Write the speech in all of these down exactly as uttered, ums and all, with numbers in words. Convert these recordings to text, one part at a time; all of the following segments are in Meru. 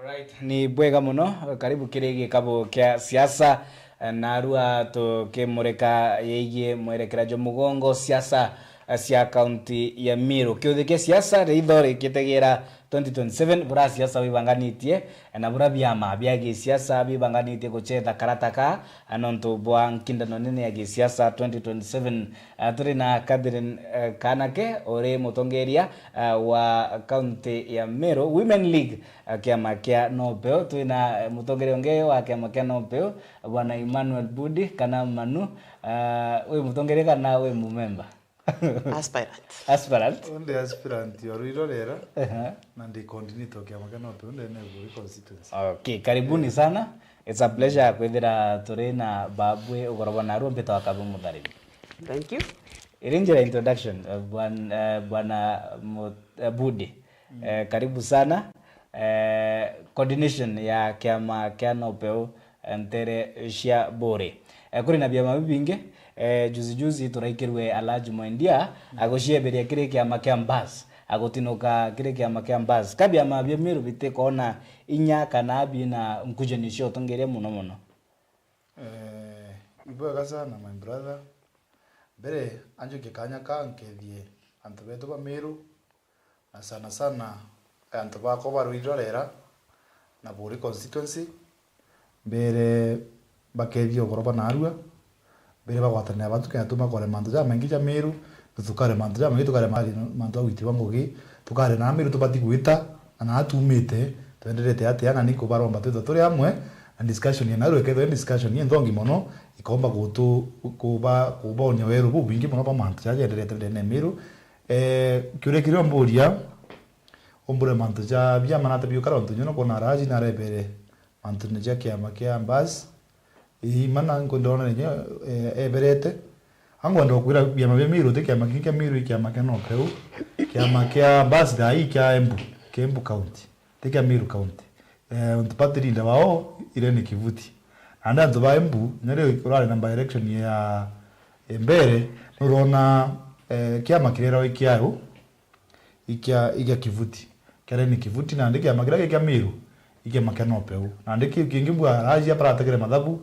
Alright, ni bwega muno. Karibu kiri gikabu kia siasa, narua tukimurika yegie mwerekera jwa mugongo siasa cia kaunti ya Meru. Kiuthi kia siasa, ritho rikitegera twenty twenty-seven, bura siasa wibanganitie, na bura biama bia gisiasa bibanganitie guchetha karata ka, nontu bwa nkindano nene ya gisiasa twenty twenty-seven. Ah, turi na Catherine, eh, Kanake, uri mutongeria, ah, wa kaunti ya Meru Women League, ah, kiama kia Nopeu. Turi na, eh, mutongeria ungi wa kiama kia Nopeu, Bwana Emmanuel Budi, kana Manu. Ah, wi mutongeria kana wi mumemba? Aspirant. Aspirant? Ndi aspirant wa Rwirorera, ehe, na ndi coordinator wa kiama kia Nopeu ndene ya Buri constituency. Okay, karibuni sana. It's a pleasure kwithira turi na babwi ugoro bwa narua, mbitagwa Kabi Mutharimi. Thank you. Iri njira introduction, eh, bwan-, eh, bwana Mu-, eh, Budi. Mm. Eh, karibu sana. Eh, coordination ya kiama kia Nopeu, eh, ntere cia Buri. Eh, kuri na biama bibingi, eh, juzi juzi turaikirwe Alhaji Mwendia, mm, agucieberia kiri kiama kia Mbas, agutinuka kiri kiama kia Mbas. Ka biama bia Meru bitikona inya kana bina nkujanio cia utongeria muno muno? Eh, ibwega sana, my brother. Mbere, anjukie kanya ka nkethie antu betu ba Meru, na sana sana antu bakwa ba Rwirorera na Buri constituency. Mbere bakethie ugoro bwa narua, mbere bagwatanira batu kenda tuma kore mantu jamaingi ja Meru, tukare mantu jamaingi, tukare ma-, mantu ja witi bwa ngugi, tukare na Meru tubati gwita, na na tumite, twenderete atia, na ni kubaromba twithwe turi amwe, na discussion ya narua ikethwa ni discussion inthongi mono, ikomba gutu-, kuba-, kubonia weru bubwingi mono bwa mantu jaja jenderete ndene ya Meru. Eh, kiuria kiria umburia, umbure mantu ja biama nata biukara, untu nyona kwona Raji narebere mantu ni ja kiama kia Mbas. Ii, mana nkwenda ona ninya, eh, eberete. Angwenda kwira biama bia Meru, ti kiama kingi kia Meru, i kiama kia Nopeu. Kiama kia Mbas thaa ii kia Embu, kia Embu County. Ti kia Meru County. Eh, untu party leader wao, Irene Kivuti. Nandi antu ba Embu, na riu kurari na by-election ya, ya mbere, nurona, eh, kiama kirerwa i kiayo, ikia, ikia Kivuti. Kiareni Kivuti, nandi kiama kiria gi kia Meru, i kiama kia Nopeu. Nandi kiu kingi mbua Raji barategere mathabu,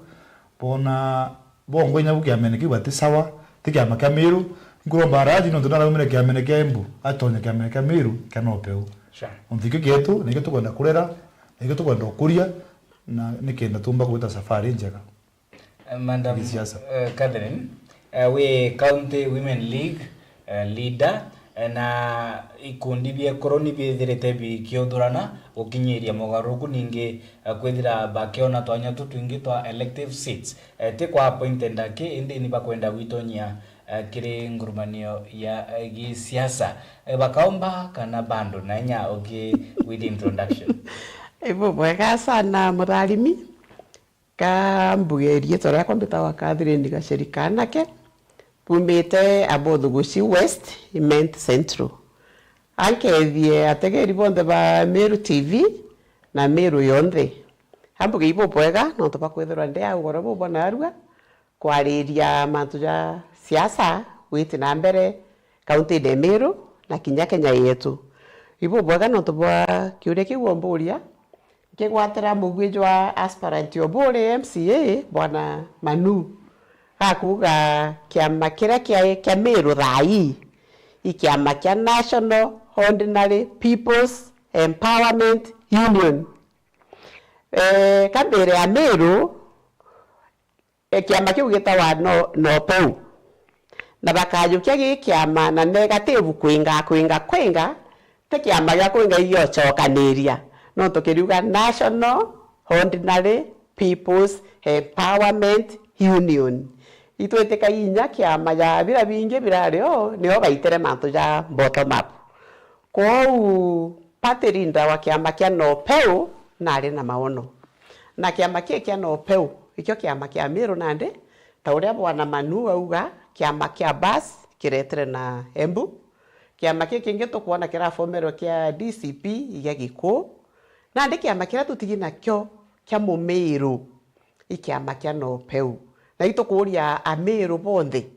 bona bongwa inya bu kiamene kiu bati sawa, ti kiama kia Meru. Nkuromba Raji nontu naraumire kiamene kia Embu, atonye kiamene kia Meru kia Nopeu. Sure. Nontu ikio kietu, nikio tukwenda kurera, nikio tukwenda ukuria, na nikenda tumba gwita safari njega. Eh, Madam, gisiasa. Eh, Catherine, eh, wi County Women League, eh, leader, eh, na ikundi bia ekuru ni bithirite bikiuthurana gukinyiria mogaruruku, ningi, eh, kwithira bakiona twanya tutwingi twa elective seats, eh, ti kwa appointed aki, indi ni bakwenda gwitonyia, eh, kiri ngurumanio ya, eh, gisiasa. Eh, bakaomba kana bando na inya uki with introduction. Ibu bwega sana, Mutharimi. Ka mbuge riitwa riakwa mbitagwa Catherine Gacheri Kanake, mbumite Abothuguchi West, Imenti Central. Ankethie ategeri bonthe ba Meru T V na Meru yonthe. Ambuge ibubwega nontu bwa kwithirwa ndi au ugoro bubu narua kwariria mantu ja siasa gwiti na mbere kauntine ya Meru na kinya Kenya yetu. Ibubwega nontu bwa kiuria kiu umburia. Nkigwatira mugwi jwa aspirant o Buri M C A, Bwana Manu, gakuuga kiama kiria kia, kia Meru thaa ii i kiama kia National Ordinary People's Empowerment Union. Eh, ka mbere ya Meru, E, kiama kiu gitawa no, Nopeu. Na bakajukia gi kiama na negative kwinga, kwinga, kwinga, ti kiama gia kwinga igiocokaniria. Nontu kiriuga National Ordinary People's Empowerment Union. Itwitikai inya kiama ja bira bingi birari o, nio baitire mantu ja bottom up. Kwou party leader wa kiama kia Nopeu nari na maono. Na kiama kii kia Nopeu, ikio kiama kia Meru nandi, ta uria Bwana Manu auga, kiama kia Bas kiretire na Embu. Kiama kii kingi tukwona kirafomerwe kia D C P igia Gikuu. Nandi kiama kiria tutigi nakio kia Mumiru, i kiama kia Nopeu. Na itukuria Amiru bonthe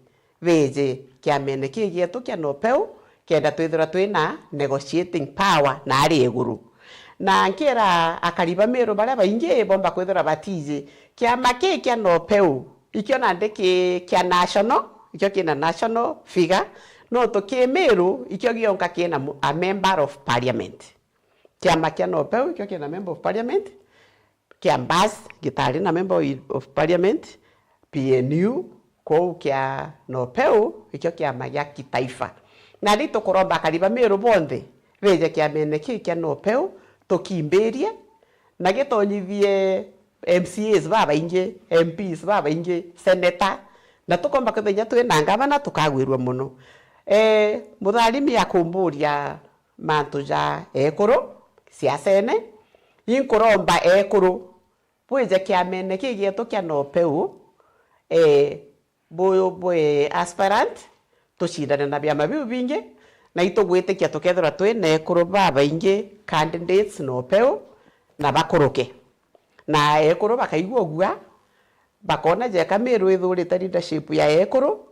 beje kiamene kii gietu kia Nopeu, kenda twithirwa twina negotiating power na ari iguru. Na nkira akari ba Meru baria baingi bomba kwithirwa batiji. Kiama kii kia NOPEU, ikio nandi ki kia national, ikio kina national figure, no tuki Meru, ikio gionka kina mu-, a member of parliament. Kiama kia NOPEU, ikio kina member of parliament, kia Mbas, gitari na member of parliament, P N U, kou kia NOPEU, ikio kiama gia kitaifa. Na riu tukuromba akari ba Meru bonthe, beje kiamene kii kia NOPEU, tukimbirie, na gitonyithie M C As babaingi, M Ps babaingi, senator, na tukomba kwithira inya twi na ngavana tukagwirua mono. Eh, Mutharimi akumburia mantu ja ekuru siasene, inkuromba ekuru bwije kiamene kii gietu kia NOPEU, eh, bu-, bwi aspirant, tucindane na biama biu bingi, na itugwitikia tukethirwa twi na ekuru babaingi candidates NOPEU, na bakuruke. Na ekuru bakaigua ugua, bakona jeka Meru ithurite leadership ya ekuru,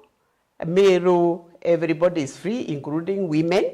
Meru, everybody is free, including women.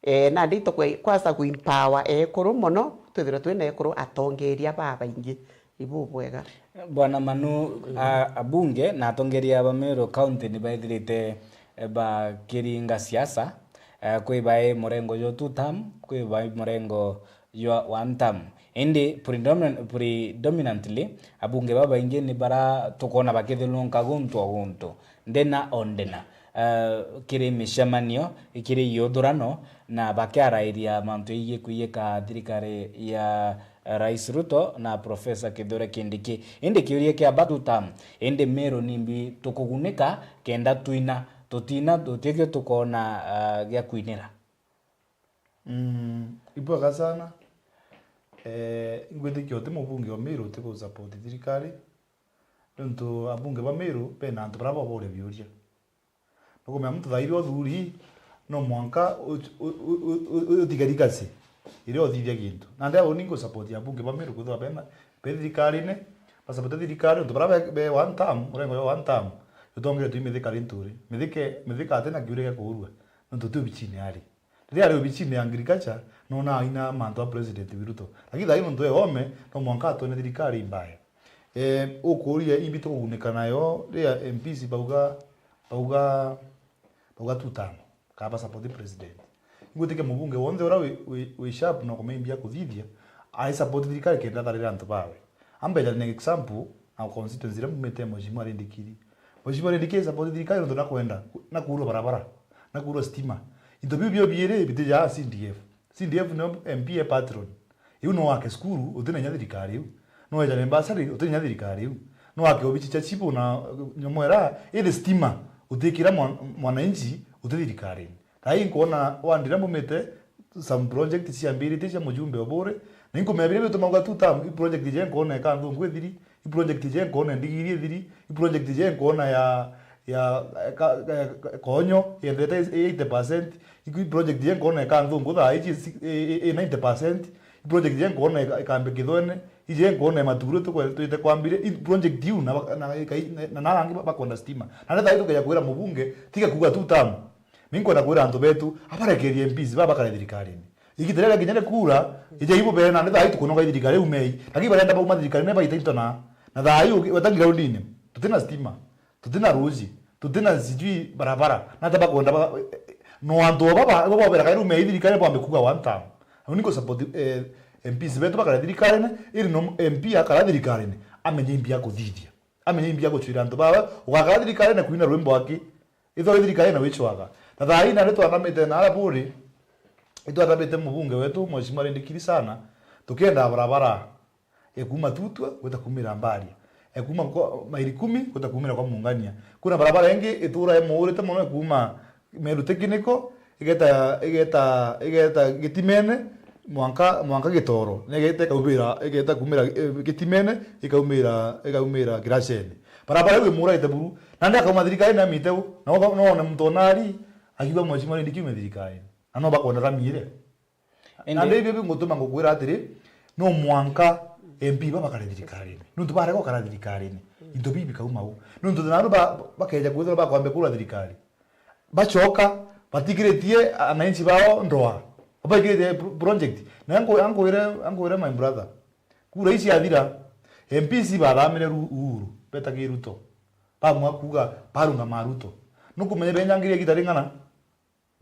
Eh, nandi tukwe-, kwasa ku empower ekuru mono, twithirwe twina ekuru atongeria babaingi. Ibu bwega. Bwana Manu, a-, abunge na atongeria ba Meru County ni baithirite, eh, bakiringa siasa, eh, kwi bai murengo jwa two term, kwi bai murengo jwa one term. Indi predomin-, predominantly, abunge babaingi ni bara tukona bakithiurunka guntu o guntu, ndena o ndena, eh, kiri micemanio, kiri iuthurano, na bakiarairia mantu jegii kwiyika thirikari ya, eh, Rais Ruto na Professor Kithure Kindiki. Indi kiuria kia batu ta, indi Meru nimbi tukugunika kenda twina, tutina, tutikio tukona, eh, gia kwinira? Mm, ibwega sana. Eh, ingwitikia uti mubunge o Meru uti ku support thirikari, nontu abunge ba Meru bena antu bara baboria biuria. Nukumenya muntu thaa iria uthuri, no mwanka u-, u-, u-, u-, u-, utige rigasi iria uthithia gintu. Nandi au ningu support abunge ba Meru kwithirwa bena, be thirikarine, ba support thirikari, nontu bara be, be one term, murengo jwa one term, jutongeretwe i Mithika Linturi. Mithika, Mithika atina kiuria gia kuurua, nontu ti obichine ari. Riria ari obichine ya agriculture, nona aina mantu a President Ruto. Lakini thaa ii nontu e ome, no mwanka atwene thirikari imbaya. Eh, ukuuria imbi tukugunika nayo, riria M Ps bauga, bauga, bauga two term, kana ba support president. Ingwitikia mubunge wonthe uria wi, wi, wi sharp na kumenya imbi akuthithia, ai support thirikari kenda atharire antu bawe. Ambeja an example, na constituency iria mbumite, Mheshimiwa Rindikiri. Mheshimiwa Rindikiri support thirikari nontu nakwenda, nakuurwa barabara, nakuurwa stima. Into biu bio biiri bitijaa C D F. C D F nio M P e patron. Iu no wake cukuru, utina inya thirikari iu. No wejane bursary, utina inya thirikari iu. No wake obichi cha chibu na, uh, nyomwera, ithi stima, utikira mwan-, mwananchi, uti thirikari. Thaa ii nkwona wandira mbumite, some project ciambiritie cia mujumbe Obure, na inkumenya biria bitumauga two term, i project ije nkwona eka nthungu ithiri, i project ije nkwona ndigiri ithiri, i project ije nkwona ya, ya, ka, ka, ka, konyo yendete eighty percent, i project ije nkwona eka nthungu thaa iji si-, i, i, i ninety percent, i project ije nkwona ika-, ikambe kithwene, ije nkwona maturu tukwe-, twite kwambire, i project iu na, na, na, na, na arangi ba-, bakwenda stima. Na thaa ii tukeja kwira mubunge, tiga kuuga two term. Ni nkwenda kwira antu betu, abarekerie M Ps baba bakare thirikarine. Igita riria kinya rikuura, ijai bubere nandi thaa ii tukunoga i thirikari umei. Lakini barenda bauma thirikarine baita into na, na thaa ii ugi-, weta groundine. Tutina stima, tutina ruuji, tutina sijui barabara. Nata bakwenda ba-, no antu o baba, ibo bobera kairi umei thirikari bwambe kuuga one term. Au niko support, eh, M Ps betu bakare thirikarine, iri no M P akara thirikarine, amenye imbi akuthithia. Amenye imbi agucwira antu bawe, ugakara thirikarine kuina rwimbo aki. Ithwa thirikari na wichwaga. Na thaa ii nandi twanamite na aria buri, itwanamite mubunge wetu, Mheshimiwa Rindikiri sana, tukienda barabara ya kuuma Tutwa gwita kuumira Mbaria, ya kuuma kwa, maili kumi gwita kuumira kwa Mungania. Kuna barabara ingi itura imuurite mono ya kuuma Meru Technical, igeta, igeta, igeta Gitimene, mwanka, mwanka Gitoro. Na igeta ikaumira, igeta kuumira, eh, Gitimene, ikaumira, ikaumira Giraceni. Barabara iu imuraite buru. Nandi akauma thirikari na amite u. Na no, no one muntu onari, akiuga Mheshimiwa Rindikiri ume thirikari. Na no bakwenda rami iria. Indi nandi ibio bingutuma ngukwira atiri, no mwanka M P baba bakare thirikarine. Nontu barega gukara thirikarine. Into bibi bikauma u. Nontu naru ba-, bakeja kwithirwa bakwambia kura thirikari. Bachoka, batigiritie ananchi bao ndoa. Babaikirite pro-, project. Na anko-, ankwire, ankwire my brother. Kura ici athira, M Ps bathamire Ru-, Uhuru, betagi Ruto. Bamwa kuga, barungama Ruto. Nukumenya benyangirie gita ring'ana.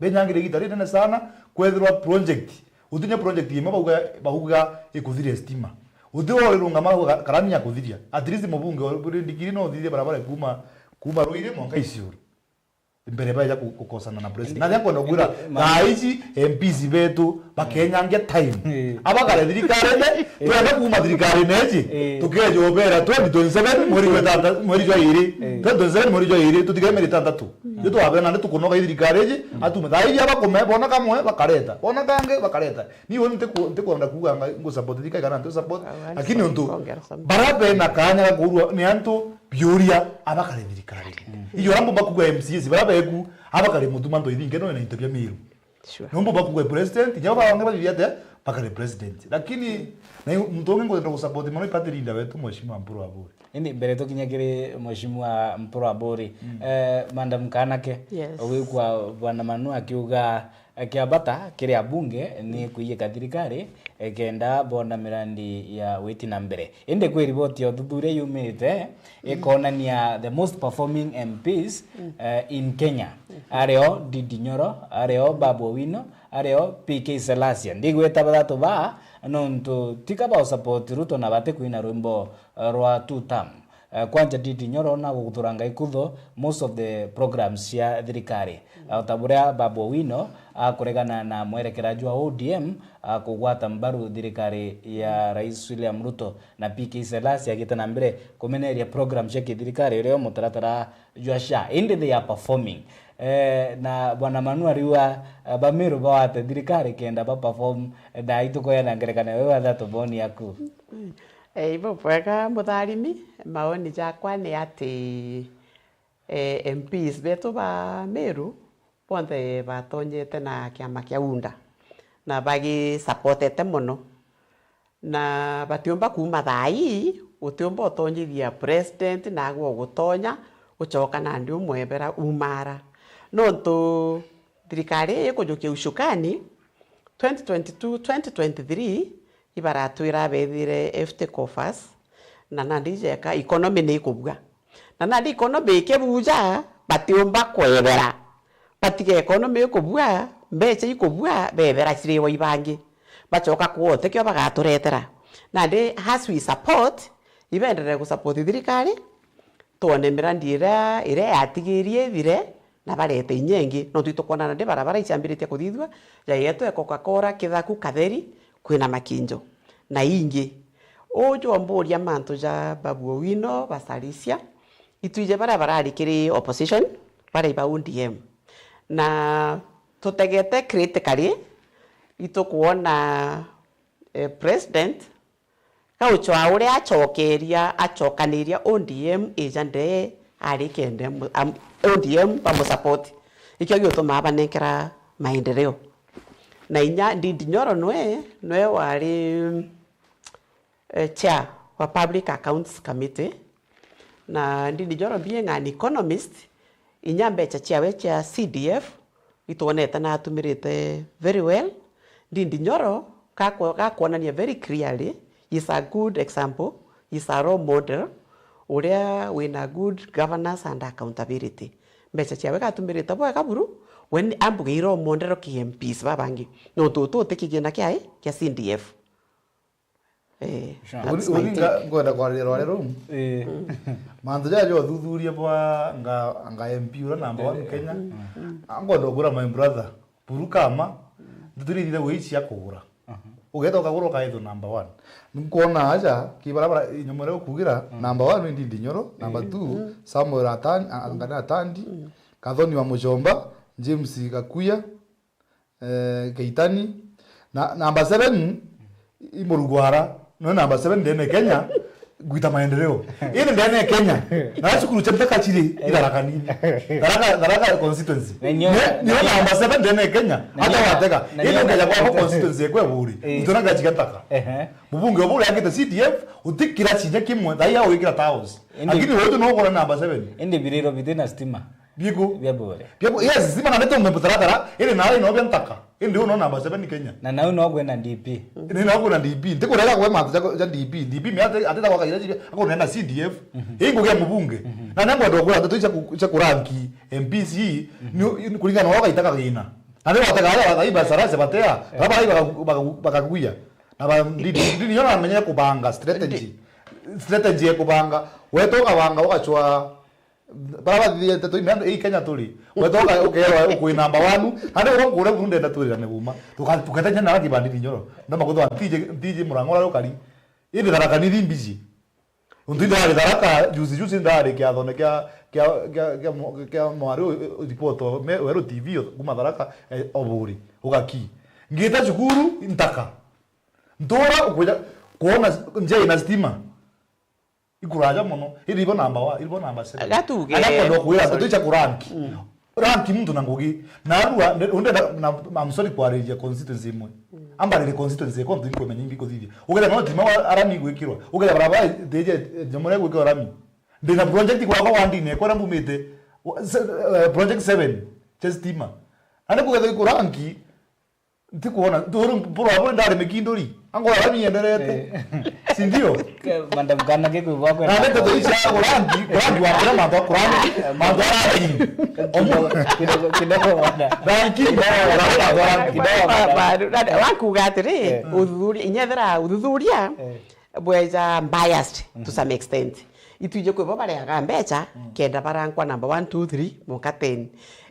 Benyangirie gita rinene sana, kwethirwa project. Utinya project imwe bauga, bauga ikuthiria stima. Uti wo urungama bauga karani ya kuthiria. At least mubunge wa Rindikiri no uthirie barabara kuma, kuma Ruiri mwanka Isiolo. Mbere baeja ku-, gukosana na president. Na nkwenda kwira, thaa ici M Ps betu bakenyangia time. Eh. Abakare thirikarine, twenda kuma thirikarine iji, eh, tukeja ubera twenty twenty-seven mweri jwa itanta-, mweri jwa iri. Eh. Twenty twenty-seven mweri jwa iri, tutigere mieri itantatu. Mm. Yu twabena ni tukunoga ithirikari iji, mm, atume. Thaa iji abakume, bona kamwe, bakareta. Bona kangi, bakareta. Ni uni ntiku-, ntikwenda kuga nga-, ngu support thirikari kana nti support. Ah, lakini untu bara bena kanya ga kurua ni antu biuria abakare thirikari. Mm. Ijo rambo bakuga M C As, bara beku, abakare mutuma nto ithinge no na into bia Miru. Sure. Nombo bakuga president, nyabo bange bathithia atia, bakare president. Lakini, na muntu ungi ngwenda gusupport mono i party leader wetu, Mheshimiwa Mpuru Aburi. Indi mbere tukinya kiri Mheshimiwa Mpuru Aburi, mm, eh, Madam Kanake, yes, ugikwa Bwana Manu akiuga, eh, kia bata kiri abunge ni kuiyika thirikari, eh, kenda bona mirandi ya witi na mbere. Indi kwi riboti ya uthuthuria yumite, mm, ikonania the most performing M Ps, mm, eh, in Kenya. Mm. Ario Ndindi Nyoro, ario Babu Owino, ario P K Selassie. Ndigweta bathatu ba, nontu tika ba support Ruto na batikwina rwimbo, eh, rwa two term. Eh, kwanja Ndindi Nyoro na guthuranga ikutho most of the programs cia thirikari. Mm. O ta buria Babu Owino akuregana na mwerekera jwa O D M, akugwata mbaru thirikari ya Rais William Ruto, na P K Selassie agite na mbere kumeneria program cia kithirikari uria mutaratara jwa SHA. Indi they are performing. Eh, na Bwana Manu ariuga, eh, Bamiru bawate thirikari kenda ba perform, eh, na itukoya na ngerekano wewe athatu boni yaku. Eh, ibo bwega mutharimi, maoni jakwa ni ati, eh, M Ps betu ba Meru bonthe batonyete na kiama kia UDA na bagisupportete mono, na batiumba kuuma thaa ii, utiumba utonyithia president nagwe ugutonya ucoka nandi umwebera umara, nontu thirikari ii ikujukia ushukani twenty twenty-two, twenty twenty-three, ibaratwira bethire empty coffers, na nandi ijeka economy ni ikubua. Na nandi economy ikibuja, batiumba kwebera. Batiga economy ikubua, mbeca ikubua, bebera ciriwa ibangi. Bacoka kuote kio bagaturetera. Nandi as we support, ibenderere gusupport thirikari, twone mirandi iria, iria yatigirie ithire, na barete inya ingi. Nontu itukwona nandi barabara iciambiritie kuthithua, ya yetu ya Coca-Cola, Kithaku, Katheri, kwina Makinjo, na ingi. Uju omburia mantu ja Babu Owino, Basarisia, itwije baria barari kiri opposition, baria iba O D M. Na tutegete critically, itukwona, eh, president, gauchwa uria acokeria, acokaniria O D M ija ndee ari kende mu-, am-, O D M bamusupport. Ikio giutumaa banenkera maendeleo. Na inya Ndindi Nyoro nwe, nwe wari, eh, chair wa Public Accounts Committee. Na Ndindi Nyoro being an economist, inya mbeca ciawe cia C D F, itwonete na atumirite very well. Ndindi Nyoro gakwo-, gakwonania very clearly, is a good example, is a role model, uria wina good governance and accountability. Mbeca ciawe gatumirite bwega buru, we ni ambuge i role model ki M Ps babangi. Nontu utu uti kigina kia, kia C D F. Eh, sure. That's my take. Uri-, uringa ngwenda kwariria rwari ruu. Eh. Mantu jaja uthuthuria bwa nga, nga M P uria number one Kenya. Mm. Ngwenda kugura my brother. Buru kama, ntuturithire gwi cia kugura. Aha. Ugeta ukagura ukaethwa number one. Nkwona aja, ki barabara, inyuma ria ukugira, mm, number one ni Ndindi Nyoro, number, mm, two, mm, Samuel Atan-, a-, Ngani Atandi, mm, Kathoni wa Muchomba, James Gakuya, eh, Keitani. Na, number seven, i Murugwara. No number seven ndene Kenya, gwita maendeleo. Iri ndene Kenya. Na cukuru cia Tharaka ciri i Tharaka nini. Tharaka, Tharaka constituency. Na nyo, ne, nyo number seven ndene Kenya. Na hata nyo, watega. Na iri nyo, ngeja kwa constituency ekwe buri. Eh. Itona ngachiga taka. Ehe. Mubunge oburi akite C D F, utikira chinya kimwe, thai ya wikira tiles. Indi lakini wetu no ukora number seven. Indi biriro bitina stima. Biku? Bia bure. Bia bu-, yes, stima na neto mutaratara, iri na ino bia ntaka. Indi uno number seven Kenya. Na nau no kwina D P. Ni na kwina D P. Ntikurega kwe mantu ja, ja D P. D P me ate, ate gwaka ira ciria, akunena C D F. Ii ngugi ya mubunge. Na nengwenda kwira ndeto ici cia ku-, cia kuranki M Ps, ni, ni kuringana na uria ugaita kagina. Na ni watega aria wathai basarase batea, aria barai baka-, baka-, bakaguia. Na ba, ndi, ndi, ndi, nyo namenyere kubanga strategy. Strategy ya kubanga. Weta ukabanga ugacwa Bara bathithie nteto ime, ii Kenya turi. Weta uka-, ukeerwa ukwi number one. Nandi uria nkuria buru ndenda twirira miguma. Tuka-, tuketania na rangi bandi Ndinyoro. Ndama kwithwa ntiji, ntiji murango uria ukari. Indi Tharaka Nithi mbiji. Untu indari Tharaka, juzi juzi ndari kiathone kia, kia, kia, kia mwa-, kia mwari u-, u-, report o me-, Weru T V o, kuma Tharaka, eh, Oburi. Ugaki. Ngita cukuru, ntaka. Ntura ukuja kuona njia ina stima. Ikuraja mono. Iri ibo namba wa, iri ibo namba seven. Gatuge, Ana kwenda kwira, sorry. Ndeto icha kuranki. Ranki muntu na ngugi. Na arua, nde-, unde na, na, I'm sorry kwariria constituency imwe. Amba riri constituency iko ntu inkwemenya ingi kuthithia. Ugetha no tima wa arami gwikirwa. Ugetha barabara ndeje, eh, nyamure gwikirwa arami. Ndina project kwa kwa wandi ne, kwa mbumite, wa-, se-, eh, project seven, cha stima. Ane kugetha ikuranki, Ntikwona, nturu mpuru abo ndari mikinduri. Angora rami yenderete. Eh. Si ndio? Ke-, Madam Kana ke kwibwa kwenda. Na ndeto ici ya kurangi, kurangi wa kura mantu kurangi, mantu arangi. Kidogo, kidogo, kidogo, bwana. Rangi, kidogo, kidogo, bwana. Ba-, ba-, na-, wakuga atiri, Eh. Uthuthuria, inyethera uthuthuria, Eh. bweja biased to some extent. Itwije kwibo bareaga mbecha, kenda barankwa number one, two, three, muka ten.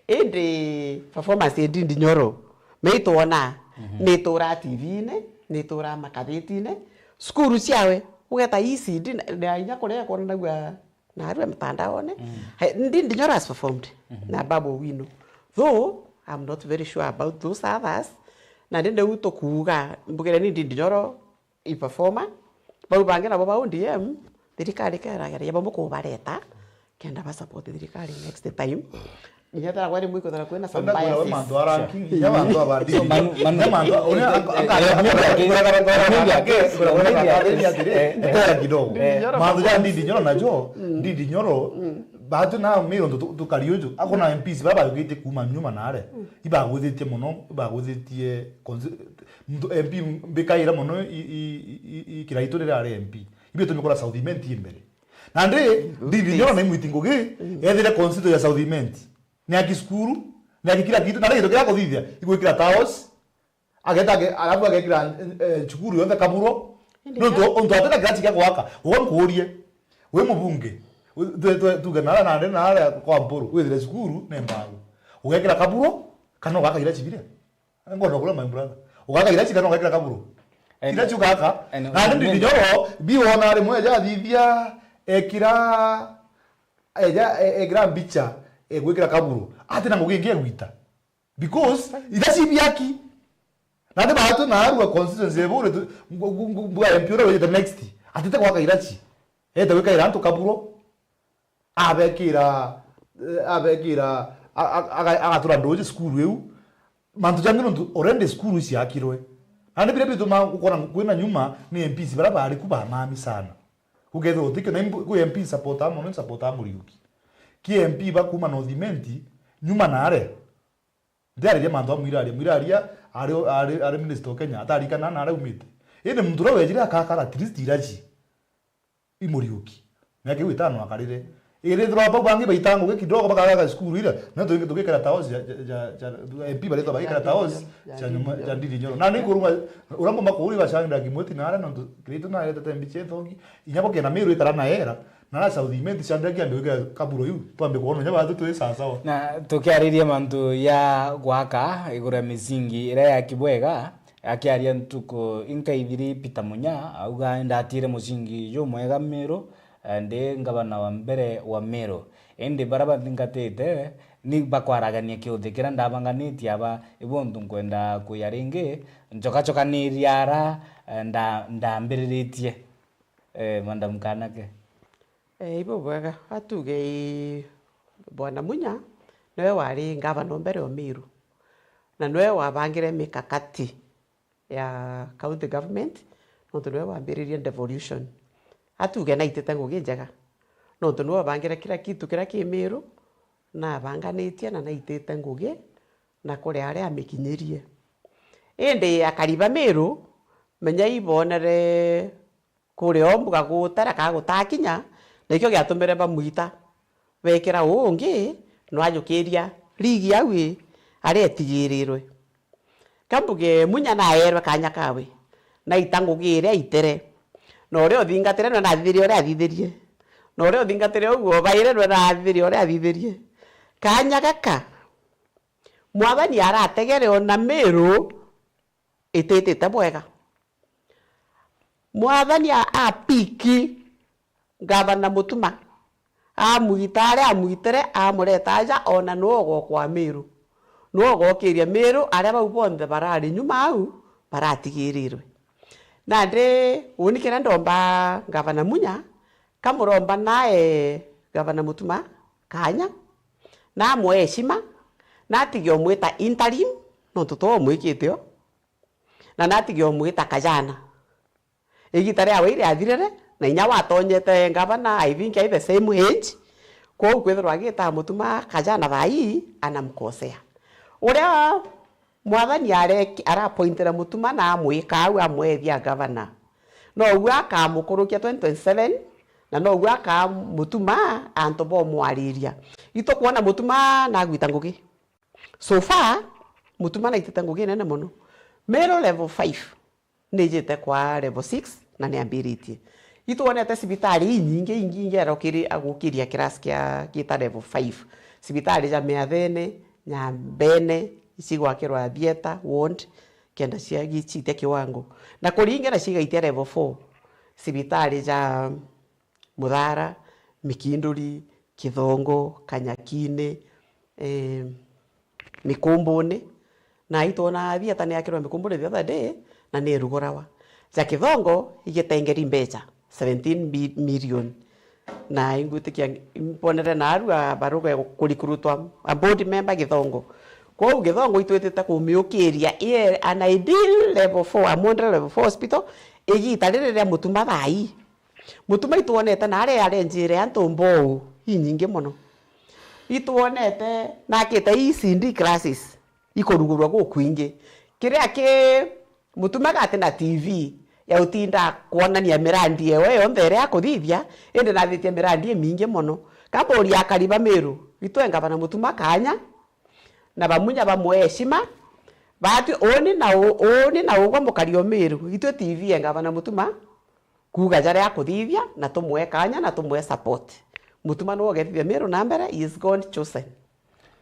Indi performance ya Ndindi Nyoro, Meitwona, nitura T V-ini, nitura makathetine, cukuru ciawe, ugeta E C D, na, na inya kuria kwonanagua narua mitandaone. He, Ndindi Nyoro has performed, na Babu Owino. Though, I'm not very sure about those others, na ndi ndiu tukuuga, mbugire ni Ndindi Nyoro, i performer. Bau bangi nabo ba O D M, thirikari kerageria bamwe kubareta, kenda ba support thirikari next time. Inya tara kwari mwiko tara kwena some Enda kwira we biases. Mantu aranki, inya mantu abandi. So, Manu, Manu, Inya mantu, uria eh, eh, aka-, eh, aka-, maybe aka-, maybe aka-, maybe aka-, maybe atiri, eh, eh, kidogo. Eh. Mantu ja Ndindi Nyoro najo, Ndindi Nyoro, batu na miro ntu tu-, tukari uju. Akona M Ps baba yugite kuma nyuma nare. Ibagwithitie mono, ibagwithitie consi-, Muntu M P mbikaira mono i, i, i, i, i Kiraitu riria ari M P. Ibio tumikora South Imenti mbere. Na ndi, Ndindi Nyoro na imwiti ngugi, ethire constituency ya South Imenti. Ni aki cukuru, ni aki kila kitu, na ndi kitu kia kuthithia, igwikira taos, ageta age-, alafu agekira, eh, cukuru yonthe kaburo. Nontu, untu atena kirachi kia gwaka, uga nkuurie, wi mubunge, u-, twe, twe, tuge nara nande nara kwa Mpuru, withire cukuru, ni mbagu. Ugekira kaburo, kana ugaka kirachi biria? Ngona kula my brother. Ugaka irachi kana ugakira kaburo? Eh, irachi ugaka. Eh, no, na ndi no, Ndindi Nyoro, bi wona rimwe eja athithia, ekira, eja, e-, ekira mbicha, egwikira kaburo. Ati na ngugi ingi egwita. Because, irachi biaki. Na ndi batu na arua constituency ebure tu, ngu-, ngu-, ngu-, mbua M P uria wejete next. Atite gwaka irachi. Ete gwikaira antu kaburo. Abekira, eh, abekira, a-, a-, aga-, agatura nduji cukuru iu. Mantu jangi nontu already cukuru iciakirwe. Nandi biria bituma ukona kwina nyuma ni M Ps baria bari ku ba mami sana. Ukethirwa utikio na imbu-, kwi M P supporter mono, supporter Muriuki. Ki M P ba kuma North Imenti, nyuma nare. Ndiariria mantu a Mwiraria. Mwiraria ari, ari, ari minister o Kenya, atarikana na aria aumite. Indi muntu uria wejire akakara at least irachi. I Muriuki. Miaka iu itano akarire. Irithirwa bau bangi baita ngugi kidogo bakagaga cukuru ira, na tuingi tugikira taos ja, ja, ja, ja, M P barithwa bagikira taos ja nyuma, ja Ndindi Nyoro. Na ni kuruma, uria mbumba kuuri bachangira kimweti na aria nontu Kiraitu na aretete mbicha ithongi, inya bokena Meru ikara na era, na na South Imenti changira kiambe gwikira kaburo iu, twambe kuona inya batu twi sasawa. Na tukiariria mantu ya gwaka iguru ya misingi iria yaki bwega, Akiaria ntuku inkaithiri, Peter Munya auga, "Ndatire mucingi jumwega Meru, eh, ndi ngavana wa mbere wa Meru. Indi baria banthingatite ni bakwaragania kiuthi kiria ndabanganitie aba, ibo untu nkwenda kwia ringi, nchokachokaniria ara, eh, nda-, ndambiriritie." Eh, Madam Kanake. Eh, ibo bwega. Atuge i Bwana Munya, niwe wari ngavana o mbere o Meru. Na niwe wabangire mikakati ya county government, nontu niwe wambiririe devolution. Atuge naitite ngugi njega. Nontu niwe wabangire kila kitu kiria ki Meru, nabanganitie na naitite ngugi, na kuri aria amikinyirie. Indi akari ba Miru, menya ibonere kuria o mbuga gutara ka gutakinya, na ikio giatumire bamwita. Bekira uu ungi, nwajukiria rigi au ii, aria etigirirwe. Ka mbuge Munya naerwe kanya kawe, naita ngugi iria aitere. Na uria uthingatire nwe nathithirie uria athithirie. Na uria uthingatire uguo baire nwe nathithirie uria athithirie. Kanya gaka, Mwathani arategere ona Miru ititite bwega. Mwathani a-, apiki Ngavana Mutuma, amwita aria amwitire, amureta aja, ona nuu ugokwa Miru. Nuu ugokiria Miru aria bau bonthe barari nyuma au baratigirirwe. Nandi uni kiria ndomba Ngavana Munya, kamuromba nae Ngavana Mutuma kanya, na amwe heshima, na atige umwita interim, nontu to umwikite o, na natige umwita kajana. Igita riawe iriathirire, na inya watonyete ngavana, I think, ai the same age. Kwou kwithirwa agita Mutuma kajana thaa ii, anamkosea. Uria Mwathani areki-, arapointire Mutuma na amwika au amwethia ngavana, nouguo akamukurukia twenty twenty-seven, na nouguo akamutuma antu bomwariria. Itukwona Mutuma nagwita ngugi. So far, Mutuma naitite ngugi nene mono. Miru level five, nijite kwa level six na niambiritie. Itwonete cibitari inyingi, ingi, ingi arokiri-, agukiria kirasi kia, gita level five. Cibitari ja Miathene, Nyambene, icigwakirwa theatre, ward, kenda cia gichitia kiwango. Na kuringira cigaitia level four. Cibitari ja Muthara, Mikinduri, Kithongo, Kanyakini, eh, Mikumbuni. Na itwona theatre ni yakirwa Mikumbuni the other day, na ni irugurawa. Ja Kithongo igitengeri mbecha, seventeen bi-, million. Na ingwitikia, imbonere narua baruga kurikurutwa a board member Kithongo. Kwou Kithongo itwitite kumiukiria, i an ideal level four, a modern level four hospital, igita riri ria Mutuma thaa ii. Mutuma itwonete na aria arenjire antu mbou inyingi mono. Itwonete nakite E C D classes ikurugurwa gukwingi. Kiria ki Mutuma gati na T V ya utinda kwonania mirandi ewe yonthe iria akuthithia, indi nathitie mirandi imingi mono. Kamburia akari ba Miru, itwe ngavana Mutuma kanya, na bamunya bamwe heshima, batwi uni na u-, uni na ugwa mukari o Miru, itwe T V ya ngavana Mutuma, kuuga jaria akuthithia, na tumwe kanya, na tumwe support. Mutuma niwe ugethithia Miru na mbere, he is God chosen.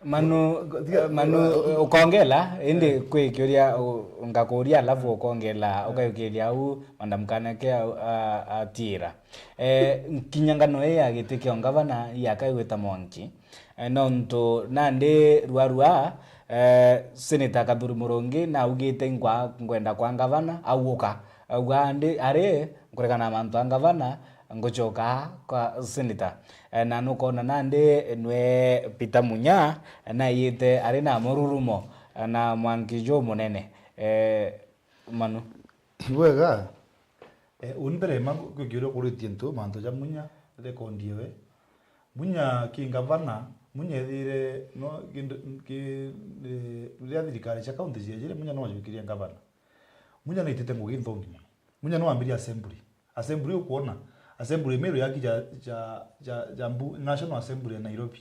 Manu, Manu, ukongela, indi kwi kiuria u-, ngakuria, alafu ukongela, ukayukiria au, Madam Kaneke au, a-, atira. Eh, kinya ngano ii ya giti kia ungavana, yakaigwita mwanki. Eh, nontu nandi ruarua, eh, Senator Kathuri Murungi naugite, "Nkwa-, nkwenda kwa ngavana," auka. Auga, "Ndi, ari, nkuregana na mantu a ngavana, ngucoka kwa Senator." Eh, na nukona nandi nwe Peter Munya, eh, naiyite ari na mururumo, eh, na mwanki jumunene. Eh, Manu. Ibwega. Eh, uni mbere ma kwi kiuria ukuritie ntu, mantu ja Munya, rekondi ewe. Munya ki ngavana, Munya ethire no kindu ki, eh, riria thirikari cia kaunti ciejire, Munya no ajukirie ngavana. Munya naitite ngugi nthongi mono. Munya no ambirie assembly. Assembly ukwona, assembly Meru yaki ja, ja, ja, ja mbu, National Assembly ya Nairobi.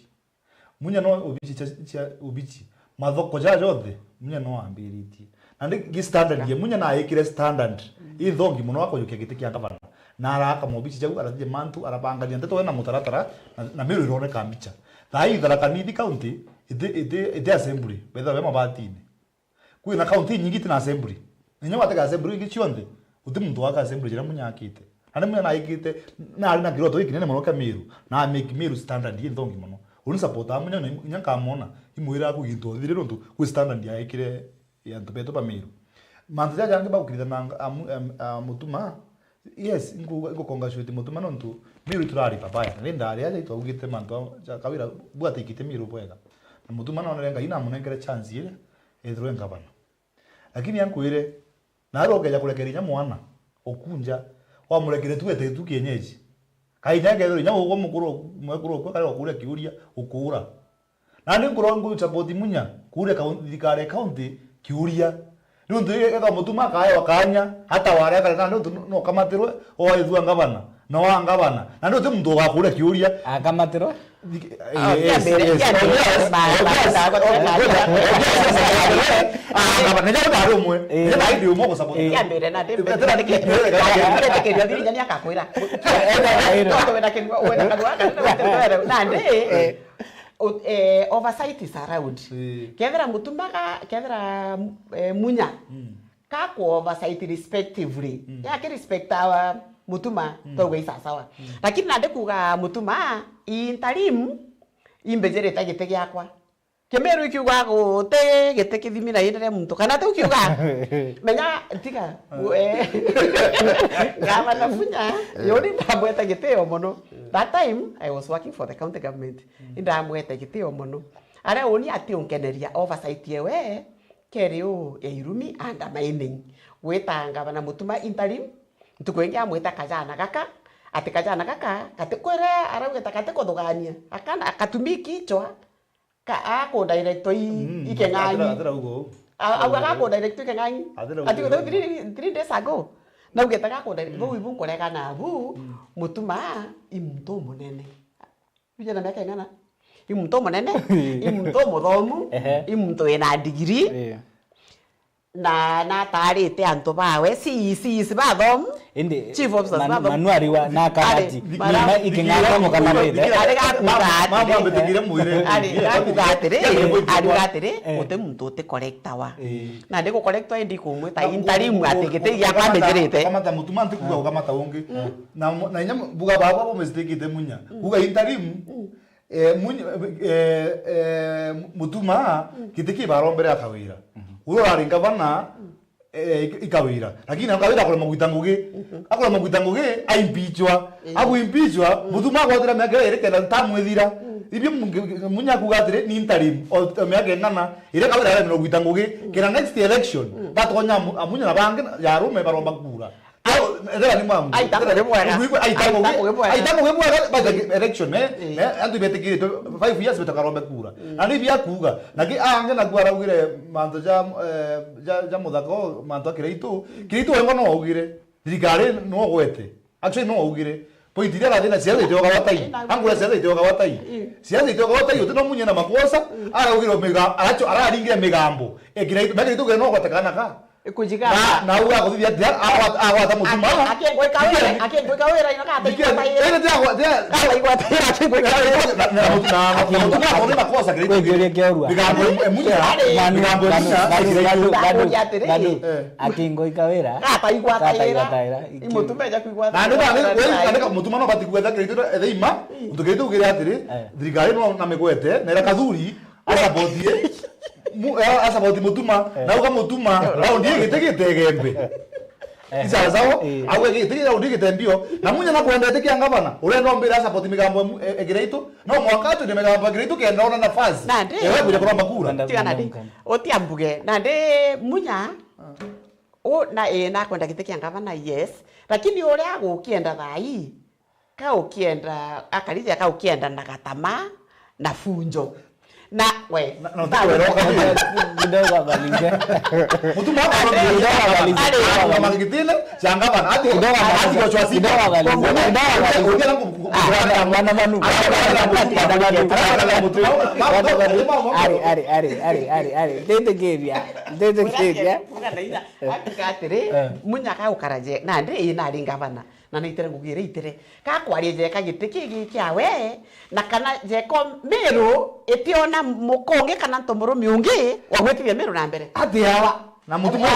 Munya no obici cia, cia obici. Mathoko ja jonthe, Munya no ambiritie. Na ndi gi standard ye, Munya na aikire standard. I nthongi mono akujukia giti kia ngavana. Na araka mobici jau, arathithia mantu, arabangania ndeto ena mutaratara, na, na Meru ironeka mbicha. Thaa ii Tharaka Nithi County, iti, iti, iti assembly, betha be mabatini. Kwina kaunti inyingi itina assembly. Na inya watega assembly ingi cionthe, guti muntu waka assembly jiria Munya akite. Na ni Munya naikite, na ari na kiroto gikinene mono kia Meru, na make Meru standard i nthongi mono. Uni supporter Munya na inya nkamwona, imwira aku gintu othire nontu kwi standard yaikire ya antu betu ba Meru. Mantu jaja jangi bagukirithana a, a, a Mutuma, Yes, ingu-, ingu congratulate Mutuma nontu Meru iturari babaya. Na ni ndari aja itwaugite mantu a, ja Kawira bwatikitie Meru bwega. Na Mutuma nonere Ngai namunenkere chance iria ethirwe ngavana. Lakini ankwire, nawe ukeja kurekeria inya mwana, ukunja, wamurekere tu ete tu kienyeji. Kai inya kethirwa inya ugwe mukuru, mwekuru okwe kare wakuria kiuria, ukuura. Nandi nkurwa ngu support Munya, kuria kaun-, thirikari ya county kiuria. Niuntu ethwa Mutuma akaewa kanya, hata waria kare na niuntu no, no kamatirwe, oethua ngavana, no wa ngavana. Na niuntu muntu ugakuria kiuria. Akamatirwe? Thik-, ah, eh, yes, kiambire, yes, kiambire, yes, ma-, yes, ma-, yes, yes, yes, ah, ngavana, ndio bado umwe. Eh. Ndio bado umwe kwa sababu. Eh. Kiambire na ndio. Ndio, ndio, ndio, ndio, ndio, ndio, ndio, ndio, ndio, ndio, ndio, ndio, nandi, eh, o-, eh, oversight is around. Eh. Kethira Mutuma ga-, kethira, eh, Munya, mm, gaku oversight respectively. Mm. Yaki respect our Mutuma, mm, twauga i sawasawa. Mm. Lakini nandi kuuga Mutuma, i interim, imbijirite giti giakwa. Kimiru ikiuga guti giti kithimi na yendere muntu. Kana tiu kiuga? Menya, tiga. Ah. We. Gavana Munya, eh, yoni ndamwete gitio mono. Eh. That time, I was working for the county government. Mm. Indamwete gitio mono. Aria uni ati unkeneria oversight yewe, keri u ya irumi undermining. Gwita ngavana Mutuma interim, ntuku ingi amwita kajana gaka, ati kajana gaka, gati kwira araugita gati kuthugania. Akana, akatumi kichwa, ka, ako direct i, mm, ikeng'ang'i. Atira, atira ugo. A-, au, mm, agako direct ikeng'ang'i. Atira ugo. Ati three, three days ago. Naugite gako direct, mm, bau ibu nkuregana abu, mm, Mutuma, i muntu umunene. Ujana miaka ing'ana? I muntu umunene, i muntu umuthomu, ehe, i muntu wina degree. Ii. Na, na ataarite antu bawe, C E Cs bathomu, indi chief officers bathomu. Manu ariwa na karati. Ari, mara-, iking'ata mukamarite. Ari gakuga atiri. Mama mbitikire mwire. Ari gakuga atiri, ari gakuga atiri, eh, guti muntu uti correctawa. Eh. Na ndi gucorrectwa indi kumwita interim ati giti giakwa mbijirite. Kamata Mutuma, ntikuga ukamata ungi. Mm. Na mu-, na inya mbuga baba bo mistake ite Munya. Mm. Kuga interim, mm. Eh, Muny-, eh, eh, Mutuma, mm, giti ki barombere a Kawira. Mhm. Uria urari ngavana, mm, eh, i Kawira. Lakini Kawira akurema gwita ngugi. Mhm. Akurema gwita ngugi, aimpichwa. Mm. Agu impichwa, mm, Mutuma agwatira miaka iri kenda tamu ithira. Mm. Ibio Mungi-, Munya akuga atiri, ni interim, o, o miaka ing'ana, iria Kawira aremire gwita ngugi, mm, kenda next election, mm, batonya amu-, Amunya na bangi ya arume baromba kura. Au, ethera ni mwamu. Aita ngugi mwega. Aita ngugi, aita ngugi mwega. Aita ngugi mwega, by the election, eh? Eh. Eh, antu betikirite five years betakarombe kura. Mm. Na ni bia kuuga. Na ki ange na kuara ugire mantu ja, eh, ja, ja muthaka o, mantu a Kiraitu. Mm. Kiraitu wengo no augire. Thirikari no gwete. Actually, no augire. Point iria rathi na siasa itioka watai. Angura siasa itioka watai. Mm. Siasa itioka watai, uti no Munya na makosa, mm, araugire miga-, aracho, araringire migambo. E Kiraitu, na Kiraitu no gwete kana ka. Ikujigamba. Na, na uga kuthithia atia, agwata, agwata Mutuma. Aki-, akingwika wira, akingwika wira, ino kata igwata ira. Ira tia gwa-, tia. Kata igwata ira, akingwika wira. Na, na, na Mutuma, na Mutuma, akona makosa Kiraitu. Kwengeria kiorua. Migambo e Munya, migambo e Munya, Kiraitu. Badu, badu, badu, badu. Eh. Akingwika wira. Kata igwata ira. Kata igwata ira. I Mutuma eja kwigwata. Na ndio, na ndio, na ndio Mutuma no bati gwetha Kiraitu ethe ima, mm, untu Kiraitu ugire atiri, eh, thirikari no na migwete, na ira kathuri, asabotie. Mu-, eh, asaboti Mutuma, eh, na uga Mutuma, eh, raundi ii giti gite Igembe. Eh. Isawa sawa? Eh. Auga giti raundi gite mbio. Na Munya na kwenda itikia ngavana, urenda ombira asaboti migambo e Mu-, e, e Kiraitu. No mwaka tu ni migambo e Kiraitu kenda ona nafasi. Nandi. Ewe kuja kuromba kura. Tiga nandi. Utia mbuge. Nandi Munya, u, na, eh, na kwenda giti kia ngavana, yes. Lakini uria agukienda thaa ii, ka ukienda, akarithia ka ukienda na gatama na funjo. Na we, na, na, kidogo abalize. Mutuma hapa kidogo abalize. Ari. Mama kitine, changa bana. Ati, kidogo ati abalize. Kwa chwa sita. Kidogo abalize. Kidogo abalize. Ukienda ku-, ku-, ah, mwana manu. Ari, ari, ari, ari, ari. Ari, ari, ari, ari, ari. Ndete kebia. Ndete kebia. Ati katiri, eh, Munya ka ukaraje. Na ndi ina ringa bana. Na naitire ngugi iria itire. Ka kwaria jeka giti kigi kiawe, na kana jeko Miru itiona muka ungi kana ntomurumi ungi wa gwitithia Miru na mbere. Ati awa. Na Mutuma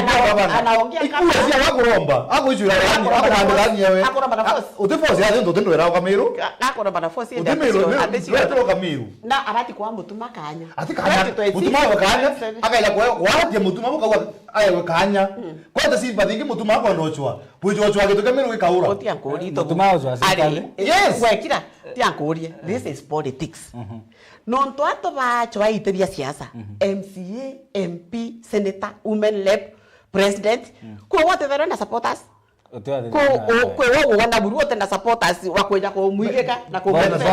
anaongea kama ikura cia wakuromba, akwicura yani, akuromba na force. Uti force ya ntu tendo era ka Miru. Akuromba na force. Uti Miru, ati Miru. Na abati kwa Mutuma kanya. Ati kanya. Mutuma wa kanya. Akaila kwa, kwa ati Mutuma mukauga aewe kanya. Mm. Kwa ati simba thingi Mutuma kwa ndochwa. Bwijo chwa gitu kia Miru gikaura. Uti ankuri to. Mutuma wa chwa. Ari. Yes. Gwekira, ti ankurie. This is politics. Mhm. Nontu antu bachwa itithia siasa. Mhm. M C A, M P, senator, women rep, president. Mm. Kwi wote thero na supporters. Kwi wote thero na, kwi wote wona buru wote na supporters wa kwenda kumwigika na kumwigika.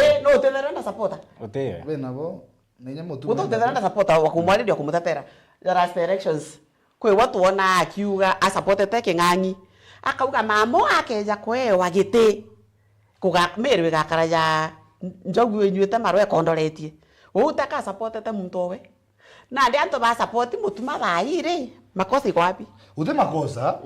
Eh, no te thero na supporter. Uti. Bena bo. Na inya Mutuma. Gutu te thero na supporter wa kumwariria kumutetera. The last elections. Kwi we twona akiuga asupportete King'ang'i. Akauga mama akeja kwewa giti, kuga-, Meru igakara ja njogu inyuite marwa ikondoretie. Uu taka asupportete muntu owe. Nandi antu ba support Mutuma thaa ii ri, makosa iko wapi? Uti makosa,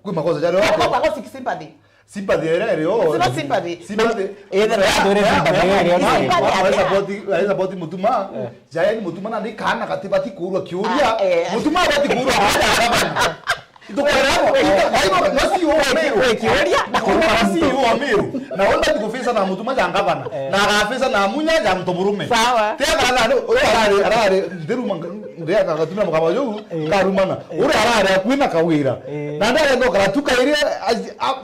kwi makosa jaria wako. Kwa kwa seek sympathy. Sympathy iria iri o. It's not sympathy. Sympathy. Eh, the Sympathy iria iri o. Sympathy wa, wa, wa iria. Support, wa support Mutuma. Jaeni Mutuma na ni kana gatibati kuurwa kiuria. Ah, eh. Mutuma abati kuurwa kiuria gavana. Itukwera abo, abo, no si o Meru. Wiki uria na kuruka no si o Meru. Na wonda tikufisa na Mutuma ja gavana. Eh. Na agafisa na Munya ja Ntomurume. Sawa. Tia kana no, uria arari, arari, ndiruma, ndia kagatuna mukama juu, eh, karumana. Eh. Uria arari akui na kawira. Eh. Na ndare no karatuka iria,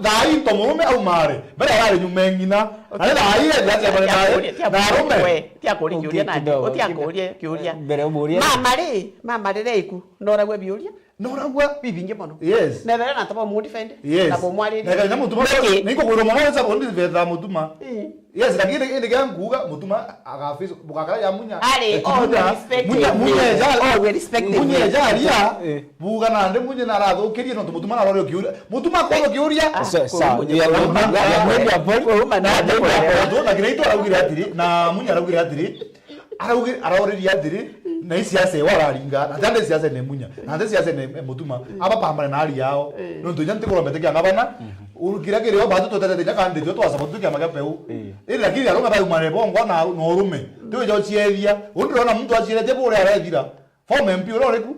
thaa into murume au mare. Mbere arari nyume ng'ina. Na thaa ii ya jaje bari na, na arume. Tia kuri kiuria nandi. Kidogo, kidogo. Tia kuri kiuria. Mbere uburia. Mama ri, mama riria iku, noragwe biuria. Noragwa. Bibingi mono. Yes. Nethera na tabo mu defend. Yes. Na bo mwariria. Na kana Mutuma. Niki? Niko kwirwo mono weza bondi vetha Mutuma. Mm. Yes, lakini indi kia nkuga Mutuma agafisa bugakara ya Munya. Ari, eh, all Munya, respect. Munya, Munya eja. All respect. Munya eja aria. Eh. Buga na ndi Munya na arathukirie no Mutuma na rore kiuria. Mutuma ko kiuria. Ah, so, so, yeah, yeah, yeah, yeah, yeah. Na kire itu araugire atiri, na Munya araugire atiri. Araugi-, arauririe atiri, na i siasa iwe araringa, na tande siasa ni Munya, na nte siasa ni Mutuma, aba pambane na ari yao. Eh. Nontu inya ntikorombete kia ngavana, kiria kiri o batu tutetete inya kandi tio twasaba tu kiama kia peu. Eh. Iri lakini arume baumane bongwa na, na urume. Tiwe ja uciethia, undi rona muntu acieretie bure arethira. Former M P uria uriku,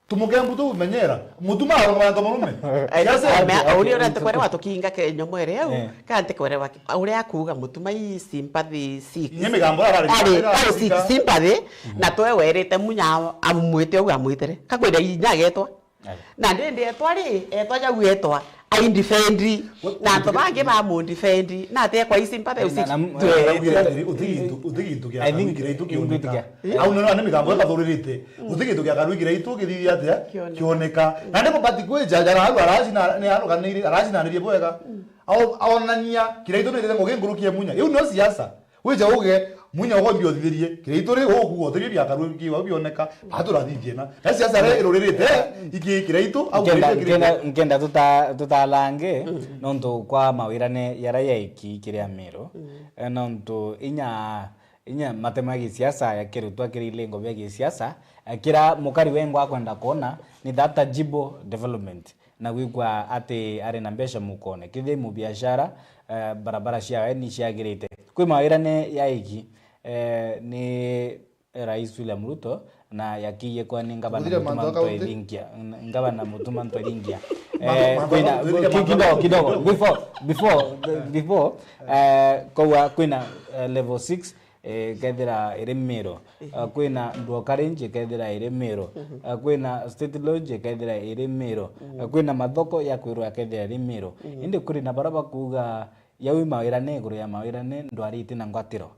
Tumukembu tu menyera. Mutuma arungamana ta murume. Eh, siasa ame-, uri ura ntekwere watukinga ke nyomo ere au. Eh. Ka ntekwere wa, uri akuga Mutuma i sympathy seek. Nye migambo arari. Ari, ari seek sympathy, na twe werete Munya amwite au amwitere. Kakwira inya agetwa. Ari. Na ndindi etwa ri, etwa jau etwa. Aindefendi. Na antu bangi bamundefendi. Na atekwa i sympathy u seek. Twe. Araugire atiri, uti gintu, uti gintu kia I think Karui Kiraitu kioneka. Eh? Au nona ni migambo ibathuririte. Guti gintu kia Karui Kiraitu githithia atia? Kioneka. Kioneka. Na ni mubati kwija, jara au aracina, ni aruganirie, aracinanirie bwega. Ao-, aonania Kiraitu ni ngugi nkuruki ya Munya. Iu nio siasa. Wija uge, Munya ugo mbiothithirie. Kiraitu ri, uguo, uthirie bia Karui kiwa bioneka. Batu rathithie na. Na siasa re iruririte, iki Kiraitu, au Nkenda, Kiraitu, Kiraitu. Nkenda, nkenda tuta-, tutalange, nontu kwa mawirane yara yaiki kiria Meru. Eh, nontu inya Inya matemo ya gisiasa ya kirutwa kiri ilengo bia gisiasa, eh, kira mukari wengwa akwenda kwona ni that tangible development, na gwikwa ati ari na mbeca mukone. Kethira i mubiashara, eh, barabara ciawe ni ciagirite. Kwi mawirane yaiki, eh, ni Rais William Ruto na yakiiye kwa ni ngavana Mutuma Ntwairingia, ngavana Mutuma Ntwairingia. Eh, kwina, kidogo, kidogo, before, before, before, eh, kouga kwina, eh, level six, eh, kethira iri Meru. Eh, kwina Nduo College kethira iri Meru. Eh, kwina State Lodge kethira iri Meru. Eh, kwina mathoko ya kwirwa kethira iri Meru. Indi kuri na bara bakuuga, yau mawirane iguru ya mawirane ndwarite na ngwatiro.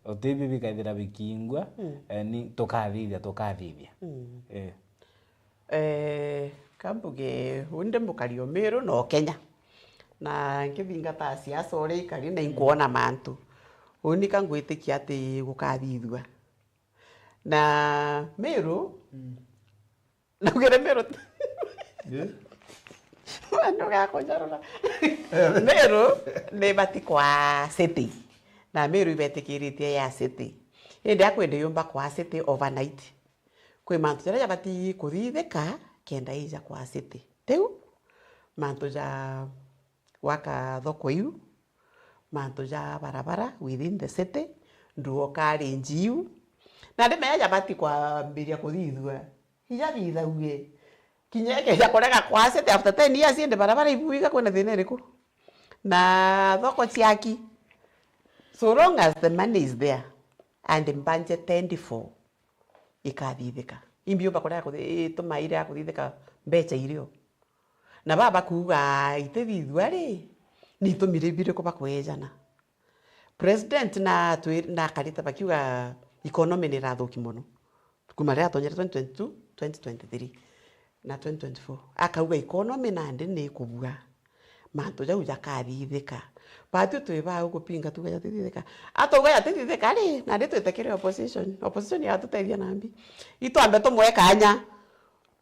Uti bi bikethira bikingwa, eh, ni tukathithia, tukathithia. Eh. Eh, kambuge, undi mukari o Meru no Kenya. Na nkithingata siasa uria ikari na inkwona mantu. Uni ka ngwitikia ati gukathithua. Na Meru, naugire Meru. Eh? Ndugakunjarura. Meru ni bati kwa city. Na Meru ibetikiritie ya city. Indi akwende yumba kwa city overnight. Kwi mantu jaria jabati kuthithika kenda ija kwa city. Tiu mantu ja gwaka thoko iu, mantu ja barabara within the city, nduo college iu. Na ndimenya jabati kwambiria kuthithua. Ija bithauge. Kinya ikeja kurega kwa city after ten years indi barabara ibuiga kwina thina iriku? Na thoko ciaki. So long as the money is there and budgeted for, ikathithika. Imbiumba kurega kuthi-, ituma irega kuthithika mbeca irio. Na baba kuuga itithithua ri, ni itumi ri-, biriku bakwejana? President na twi-, na akarite bakiuga economy ni irathuki mono. Kuma riria atonyere twenty twenty-two, twenty twenty-three, na twenty twenty-four. Akauga economy nandi ni ikubua. Mantu jau jakathithika. Batwi twi bau gupinga tuga jatithithika. Atauga jatithithika ri, nandi twite kiri opposition. Opposition yatutethia nambi. Itwambe tumwe kanya.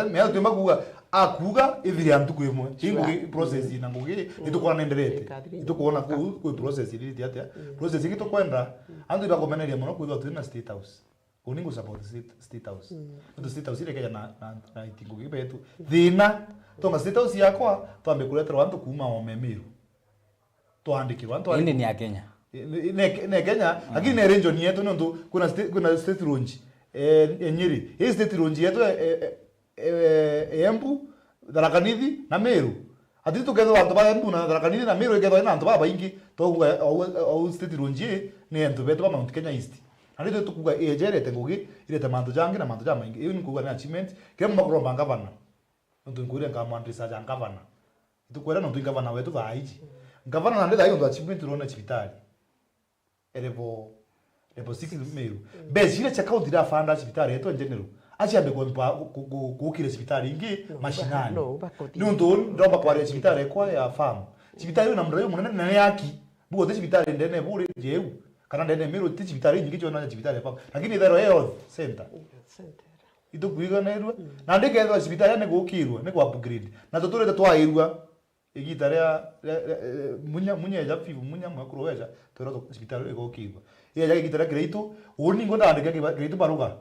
itiumbanite, mea tutiumba kuuga, akuuga ithire antu kwi imwe. Sure. Ingugi process na ngugi, mm, itukwona nenderete. Ikathirite. Itukwona ku, ku process irite atia. Mm. Process ingi tukwenda, mm, antu ibakumeneria mono kwithirwa twina State House. Uni ngu support State, State House. Mm. Nontu State House irekeja na, na, na itingo gibetu. Thina, tonga State House yakwa, twambe kureterwa antu kuuma ome Meru. Twandikirwa, antu indi ni a Kenya. Ne, ne, ne Kenya, mm, lakini ne region yetu, nontu kuna state, kuna state launch, eh, e Nyeri. Hii state launch yetu, eh, eh, eh, eh, Embu, Tharaka Nithi na Meru. Ati tukethirwa antu ba Embu na Tharaka Nithi na Meru ikethirwa ina antu babaingi, toguo au, au state launch ii ni antu betu ba Mount Kenya East. Na riu tukuuga iyeja irete ngugi, irete mantu jangi na mantu jamaingi. Iu ni nkuuga ni achievement. Kiria mumba kuromba ngavana. Nontu nkuuria nkamwandirica ja ngavana. Itukwera nontu i ngavana wetu thaa iji. Ngavana nandi thaa iji nontu achievement turona cibitari. E level, level six Meru. Mbeca iria cia county irafanda cibitari yetu in general. Aciambe kwempa ku-, ku-, ku-, kukira cibitari ingi mashinani. Niuntu uu ndomba kwaria cibitari ekwa ya farm. Cibitari ina muraio munene na ni yaki. Bugo ti cibitari ndene buri jeu. Kana ndene Meru ti cibitari inyingi ciona cibitari ya farm. Lakini ithero health center. Itukuiganirua. Na ndikethwa cibitari ni gukirwa, ni ku upgrade. Na tuturite twairua. Igita ria, ria, ria, eh, munya, munya eja fiu, munya mwekuru weja, twirwa tu-, cibitari igokirwa. Igeja igita ria Kiraitu, uu ningo ndandike kiba-, Kiraitu baruga.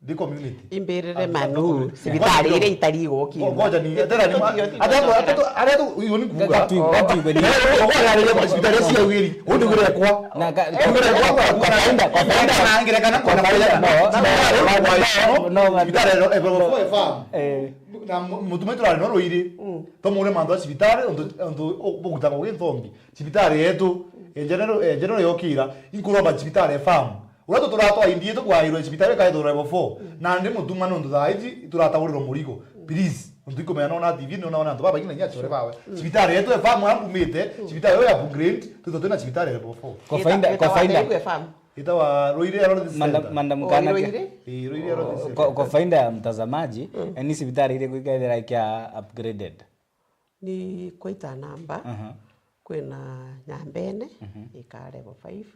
Ndi community. Imbirire manu, cibitari iria itari igokirwa. Ngoja ni, atera ni ma-, atatu, atatu, aria tu, iyo ni kuuga. Gatu, gatu, gatu. Ogo ya ria cibitari cia wiri, undi gure kwa. Na ga-, gure kwa, kwa, kwa faida, kwa faida. Na ngire kana kwa faida. No, no, no, no, cibitari ero, ero, kwa farm. Eh. Na mu-, mutumia turari no Ruiri. Tumuure mantu a cibitari, untu, untu u-, bugutagwo gi nthongi. Cibitari yetu, e general, e general yokira, inkuromba cibitari e farm. Uria tuturatwa indi yetu kwairwe cibitari ikaithurwa level four. Nandi mutuma nontu thaa iji turatagurira murigo. Please, untu ikumenya nona T V, nona antu babaingi na inya achore bawe. Cibitari yetu e farm ambumite, cibitari yo ya upgrade, tuto twina cibitari level four. Kwa faida, kwa faida. Itawa Ruiri Health Center. Madam, madam Kanake. Ii, Ruiri Health Center. Kwa, kwa faida ya mtazamaji, ni cibitari iriku ikethira ikia upgraded? Ni kwaita namba, kwina Nyambene, ikaa level five,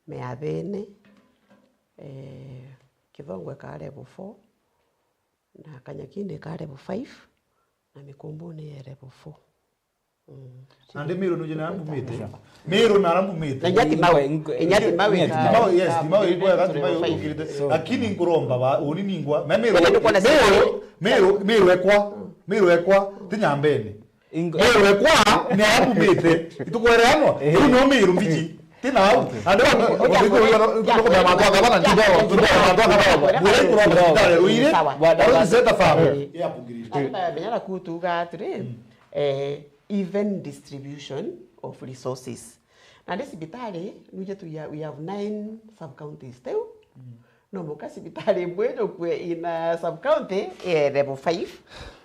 Meathene, eh, Kithongo ikaa level four, na Kanyakindi ikaa level five, na Mikumbuni e level four. Nandi Meru nuju na mbumite. Meru na mbumite. Na inya Timau. Ingo, ingo, inya Timau, yes, Timau ikwega, Timau ukirite. Lakini nkuromba ba, uni ningwa. Me Meru, Meru, Meru ekwa. Meru ekwa, ti Nyambene. Meru ekwa, ni ambumite. Itukwere ano. Uu no Meru mbiji. Ti nau. Nandi ba, ndio kwa mantu akabana, ndio, ndio mantu akabana. Wira ikuromba cibitari Ruiri, Ruiri Center Farm. Ya bugiri. Andi ba, menyara kutuga atiri, eh, even distribution of resources. Nandi cibitari, nuje tu, we have nine sub-counties, tiu? No muka cibitari imwe ijukue ina sub-county, eh, level five.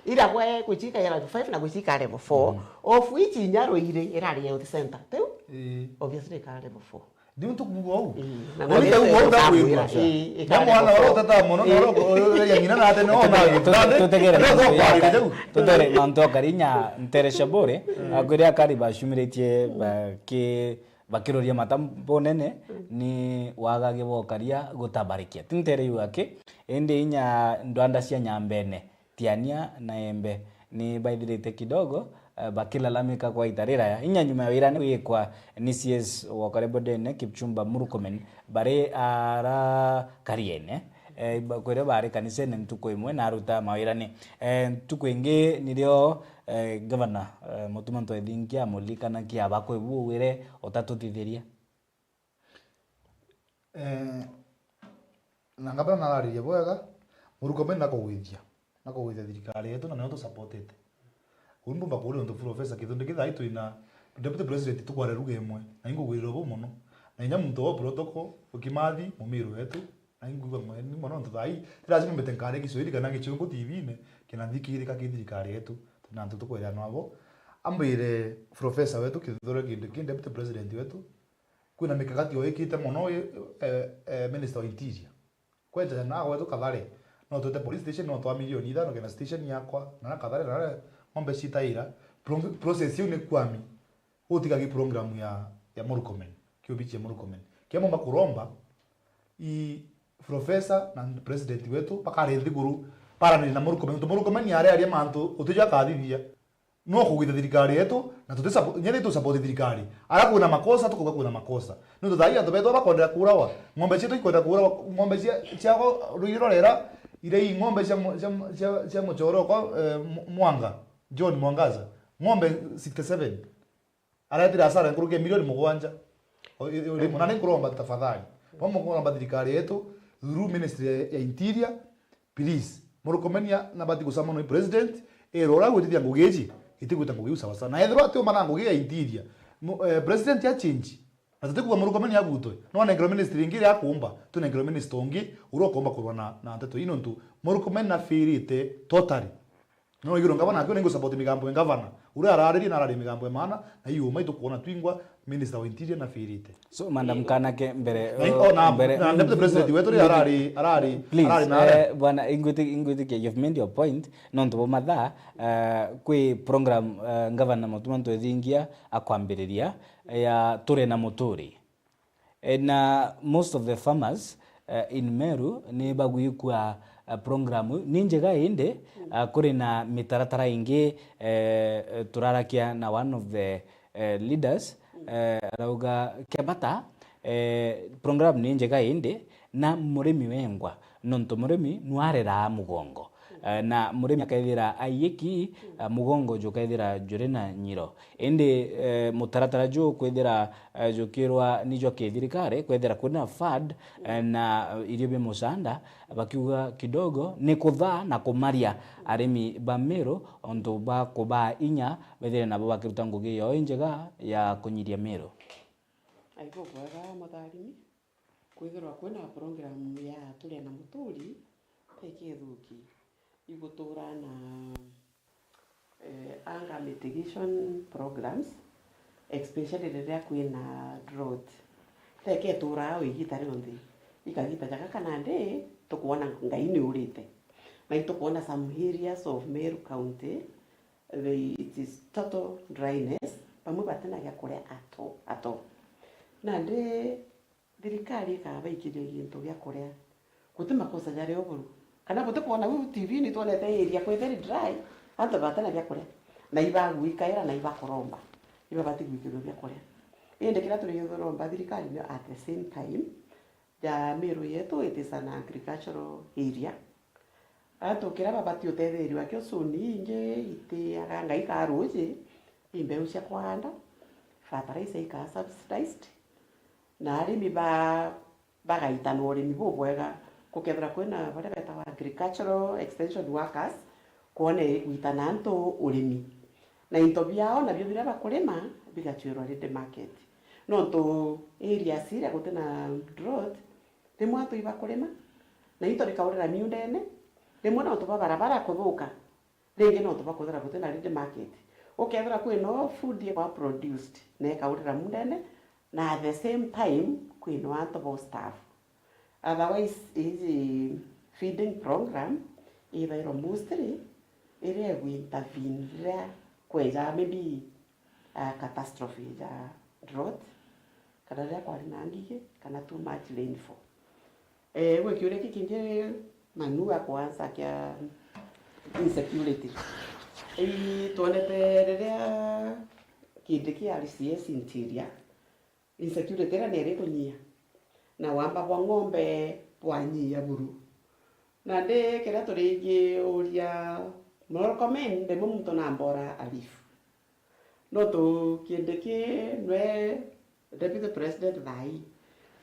Ira gwe gucika ya level five na gucika level four. Of which inya Ruiri irari health center, tiu? Obviously, ika level four. Niu tukuuga uu. Ii, na uri ta uguo ndakwirua. Ii, na mwana wara utata mono, na uri uria ng'ina na tene ona. Tutegere mantu okari nya Ntere Shabore, akwire akari bacumiritie baki-, bakiroria mata bunene ni wagage bwa ukaria gutabarikia. Ti Ntere yu aki, indi inya ndwanda cia Nyambene. Tiania na Embe ni baithirite kidogo, eh, bakilalamika kwa ita riraya. Inya nyuma ya wirane gwikwa ni C S wa Okarebo Dene, Kipchumba Murkomen, bari ara kariene, eh, ba-, kwirio bari kanisene ntuku imwe na aruta mawirane. Eh, ntuku ingi nirio, eh, gavana, eh, Mutuma M'Ethingia amuririkanagia, abakwe bu ugwire utatuthithiria. Eh, na ngavana nararirie bwega, Murkomen nakugwithia, nakugwithia thirikari yetu na nio tusupportete. Uu mbumba kuuria untu Professor Kithure Kindiki, thaa ii twina Deputy President tukware lugha imwe, na ingugwirira ubu mono. Na inya muntu wa protocol, ukimathi, mumiru wetu, na inguga mweni mono ntu thaa ii, ti lazima mbete nkaria Kiswahili kana Gichungu T V-ini, kinathikirika ki thirikari yetu, na antu tukwirana abo. Ambire Professor wetu Kithure Kindiki, Deputy President wetu, kwina mikakati oikite mono, eh, eh, Minister wa Interior. Kwenja na gwetu Kathare, no twete police station, no twa milioni ithano kenda station yakwa, na na Kathare, na na ng'ombe citaira. Pro-, process iu ni kwami. Utigagi program ya, ya Murkomen, kiobichi ya Murkomen. Kia mumba kuromba, i professor na president wetu bakare nthiguru, baranire na Murkomen. Nontu Murkomen ni aria aria mantu utiju akathithia. No kugwita thirikari yetu, na tuti suppo-, nyeri tu support thirikari. Ara kwina makosa, tukauga kwina makosa. Nontu thaa ii antu betu bakwendera kuurawa. Ng'ombe cietu ikwenda kuurawa. Ng'ombe cia, ciakwa ruiri rorera, iria i ng'ombe cia mu-, cia mu-, cia, cia muchoro kwa, eh, Mu-, Mwanga, John Mwangaza. Ng'ombe sixty seven. Aretire hasara nkuruki ya milioni mugwanja. O, i, i, na ni nkuromba tafadhali. Bo mukuromba thirikari yetu, through ministry ya, ya interior, please, Murkomen nabati gucamana na president, ira uria gwitithia ngugi iji, itigwita ngugi iu sawa sawa. Na ethirwa atiuma na ngugi ya interior, mu-, eh, president a change. Na tutikuuga Murkomen abutwe. No anengerwe ministry ingi iria akuumba, tunengerwe minister ungi uria ukomba kurwa na, na nteto ii, nontu Murkomen nafirite totally. No iguru ngavana akiu ningu support migambo ya ngavana. Uria araririe na arari migambo ya maana, na iu uma itukwona twingwa minister wa interior nafirite. So, Madam Kanake, mbere, Na i-, o na, mbere, na deputy president wetu ri arari, arari, please, arari na eh, bwana, ingwiti-, ingwitikia, you've made your point, nontu bwa mathaa, eh, kwi program, eh, Governor Mutuma Ntwethingia akwambiriria, ya Turi na Muturi. Eh, na most of the farmers, eh, in Meru ni bagwikua, eh, program iu. Ni njega indi, eh, kuri na mitaratara ingi, eh, eh, turarakia na one of the, eh, leaders, eh, arauga kebata, eh, program ni njega indi na murimi wengwa, nontu murimi nwareraa mugongo. Eh, na murimi akethira aiyiki, eh, mugongo jukethira juri na nyiro. Indi, eh, mutaratara ju kwithira, eh, jukirwa ni jwa kithirikari, kwithira kwina fund, eh, na irio bia musanda, bakiuga kidogo ni kuthaa na kumaria arimi ba Meru ontu ba kubaa inya bethire nabo bakiruta ngugi yao injega ya kunyiria Meru. Aibo bwega mutharimi. Kwithirwa kwina program ya Turia na Muturi, ti kithuki. Igutura na, eh, hunger mitigation programs, especially riria kwina drought. Teke ituraa o igita rionthe. Ikagita ja gaka nandi, tukwona Ngai ni urite. Na itukwona some areas of Meru County, they, it is total dryness. Bamwe batina gia kuria at all, at all. Nandi thirikari ikabaikiria gintu gia kuria. Guti makosa jario buru. Kana buti kwona uu T V ni twonete area kwi very dry, antu batina bia kuria. Na ibaguikaira na ibakuromba. Ibabati gwikirwa bia kuria. Indi kiria turi thuromba thirikari ni at the same time, ja Meru yetu, it is an agricultural area. Antu kiria babati utetherio akio, suni ingi itiaga Ngai ka ruuji, imbeu cia kwanda, fertilizer ikaa subsidized, na arimi ba, bagaitana urimi bubwega, gukethira kwina baria betagwa agricultural extension workers, kwone gwitana antu urimi. Na into biao nabio biria bakurima bigatuirwa ready market. Nontu areas iria gutina drought, rimwe antu ibakurima, na into bikaurira miundene, rimwe nontu bwa barabara kuthuka, ringi nontu bwa kwithira gutina ready market. Ukethira kwina food ikwa produced, na ikaurira mundene, na at the same time, kwina antu bo staff. Otherwise, iji feeding program ithairwa mostly iria igwi intervene riria kweja maybe a catastrophe ja drought, kana riria kwari na ngigi, kana too much rainfall. Eh, gwi kiuria ki kingi Manu akuansa kia insecurity. Ii, twonete riria Kindiki ari C S interior, insecurity iria nieri kunyia, na wamba bwa ng'ombe bwanyia buru. Nandi kiria turingiuria Murkomen, rimwe muntu nambora arifu. Nontu Kindiki nwe deputy president thaa ii.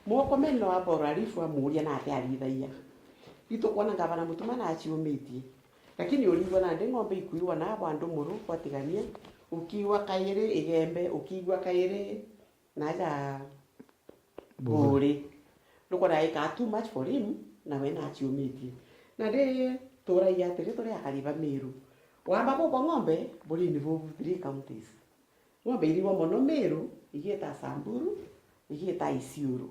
Murkomen no ambora arifu amuuria na ati arithagia. Itukwona ngavana Mutuma na aciumitie. Lakini urigwa nandi ng'ombe ikuiwa na abo andu muru kwatigania, ukiigua kairi Igembe, ukiigua kairi naja Buuri. Buuri. Nukwona ikaa too much for him, na we naciumitie. Na ndi turagia atiri turi akari ba Meru. Wamba bubwa ng'ombe, buri ni bubu three counties. Ng'ombe irigwa mono Meru, igita Samburu, igita Isiolo.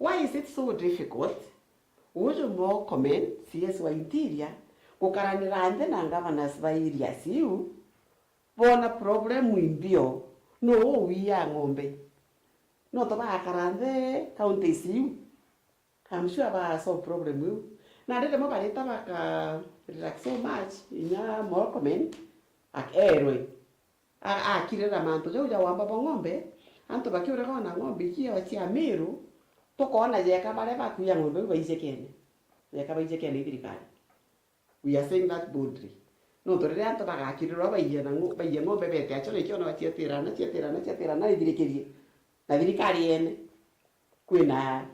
Why is it so difficult? Uju Murkomen, C S wa Interior, gukaranira nthi na governors ba areas iu, bona problem imbio, nuu uwiaa ng'ombe? No tubakara nthi counties iu. I'm sure ba solve problem iu. Na rimwe barita baka relax so much, inya Murkomen, ak-, erwe. A-, akirira mantu jau ja wamba bwa ng'ombe, antu bakiuraga ona ng'ombe ikiwa cia Meru, tukoona jeka baria bakuia ng'ombe iu baijekene. Jeka baijekene i thirikari. We are saying that boldly. Nontu riria antu bagakirirwa baiya na ng'o-, baiya ng'ombe bete acio na ikiona baciatirana, ciatirana, ciatirana, ithirikirie. Na thirikari yene. Kwina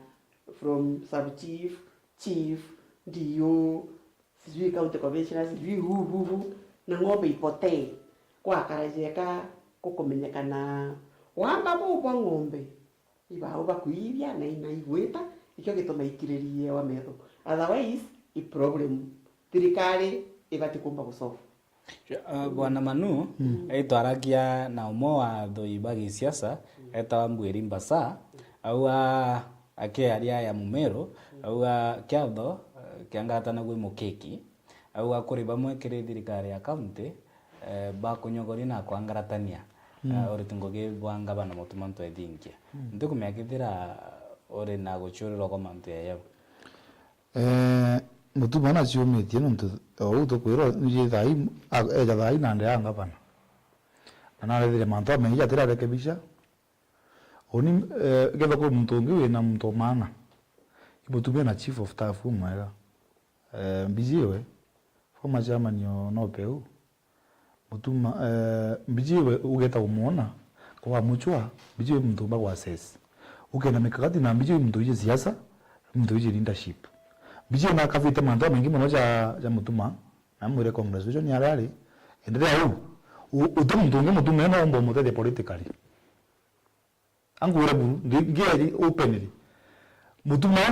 from sub chief, chief, D O, sijui county commissioner, sijui hu, hu, hu, na ng'ombe ipotee. Kwakara jeka kukumenyekana wamba buu bwa ng'ombe. Ibao bakuithia na inaigwita, ikio gituma ikiririe wa metho. Otherwise, i problem. Thirikari ibati kumba gusolve. Uh, Bwana Manu, mm, aitwaragia na umwe wa athoi ba gisiasa, mm, etawa Mbuiri Mbasa, auga akiaria ya Mumeru, mm, auga kiatho, uh, kiangatana gwi mukiki, auga kuri bamwe kiri thirikari ya county, eh, bakunyogoria na kwangaratania, mm, eh, uriti ngugi bwa ngavana Mutuma M'Ethingia. Mm. Ntikumenya kethira uri na gucurirwa kwa mantu ya yau. Eh, Mutuma naciumitie nontu o uu tukwirwa nji thaa ii, a-, eja thaa ii na ndea ngavana. Na narethire mantu jamaingi jatirarekebisha. Uni, eh, kethira kwi muntu ungi wina muntu o maana, i Mutuma ena chief of staff umwega. Eh, Mbijiwe, former chairman o Nopeu, Mutuma, eh, Mbijiwe ugeta umwona, kwa muchwa, Mbijiwe muntu umba gwa assess. Ukenda mikakati na Mbijiwe muntu wiji siasa, muntu wiji leadership. Mbijiwe nakavite mantu jamaingi mono ja, ja Mutuma, na mwire congratulations aria ari, endelea uu. U-, uti muntu ungi Mutuma ena umba umutethia politically. Ankwire buru, ndi-, ngieri openly. Mutuma, eh,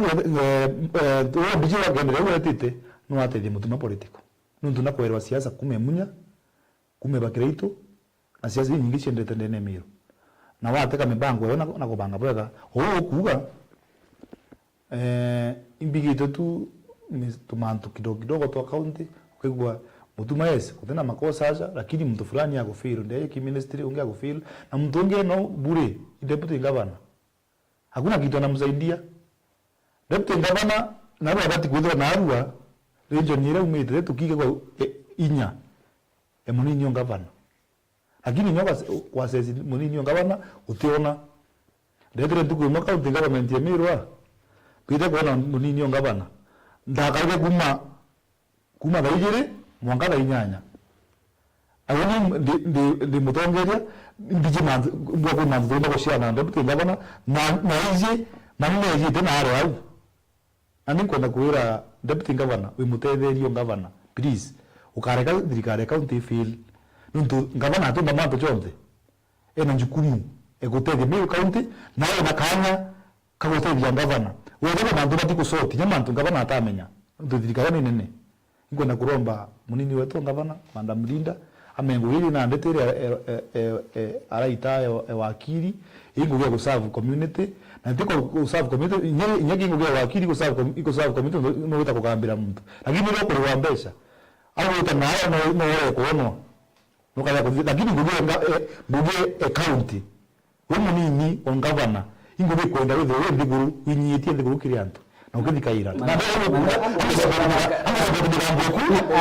eh, uria Mbijiwe akenderea uria etite, no atethie Mutuma political. Nontu nakwerwa siasa kuuma Imunya, kuuma Ibakira itu, na siasa inyingi ciendete ndene ya Meru. Na wateka mibango eyo na, na kubanga bwega, uu ukuuga, eh, imbigite tu mis-, tumantu kidogo kidogo twa county, ukaigua Mutuma, yes, gutina makosa aja, lakini muntu fulani agufail, ndee ki ministry, ungi agufail, na muntu ungi no bure, i deputy governor. Hakuna kitu anamsaidia. Deputy governor, narua abati kwithirwa narua, region iria aumite, tukige kwa, e, inya, e munini o governor. Lakini nyo kwa, kwa assess munini o governor, utiona. Ndetire ntuku imwe county government ya Meru, mbite kwona munini o governor. Ndakarire kuma, kuma thaa ijiri mwanka thaa inyanya. Au ni ndi, ndi, ndi mutongeria, mbiji mantu, mbwa kwi mantu tuumba gushare na deputy governor, na, na iji, na ni nejite na ari au. Na ni nkwenda kwira deputy governor, wi mutetherio governor, please, ukareka thirikari ya county ifail. Nontu governor atumba mantu jonthe, ena jukumu e gutethia Meru County, na ena kanya ka gutethia ngavana. Wethira mantu bati kusoti, nya mantu ngavana atamenya, nontu thirikari ni nene. Inkwenda kuromba munini wetu ngavana, Madam Linda, amenye ngugi iri na ndeto iria e, e, e, e, araita e, e wakiri, i ngugi ya guserve community, na ti ku, guserve community, inya, inya ki ngugi ya wakiri guserve com-, guserve community, no, no wita kugambira muntu. Lakini riria ukurigwa mbeca, au wita nayo no, no wore kuonwa. Nukaya kuthithia, lakini ngugi e nga-, e, ngugi e county, wi munini o ngavana, i ngugi ikwenda withirwe wi nthiguru, winyiitie nthiguru kiri antu, na ukithikaira. Na ndio gukuuga,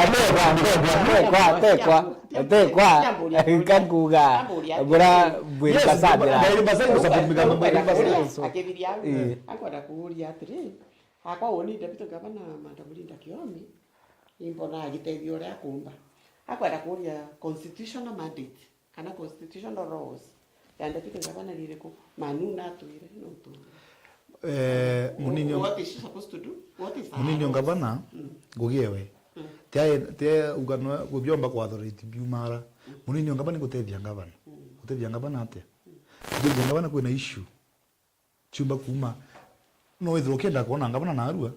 atekwa, atekwa, atekwa, atekwa, nkakuga, bura bwirika sabira. Yes, Mbasa, Mbasa, Mbasa, Mbasa. Akithiria au, eh, akwenda kuuria atiri, akwa woni Deputy Governor Madam Linda Kiomi, imbona agitethia uria akumba. Akwenda kuuria constitutional mandate. Kana constitutional laws ya deputy governor ni iriku? Manu natwire, no tu. Eh, munini o-, what is she supposed to do? What is her role? Munini o ngavana, mm, ngugi ewe. Mm. Tia, tia ugano gubiomba ku authority biumara. Mm. Munini o ngavana ni gutethia ngavana. Mm. Gutethia ngavana atia? Mm. Gutethia ngavana kwina issue ciumba kuuma. No withirwa ukienda kwona ngavana narua,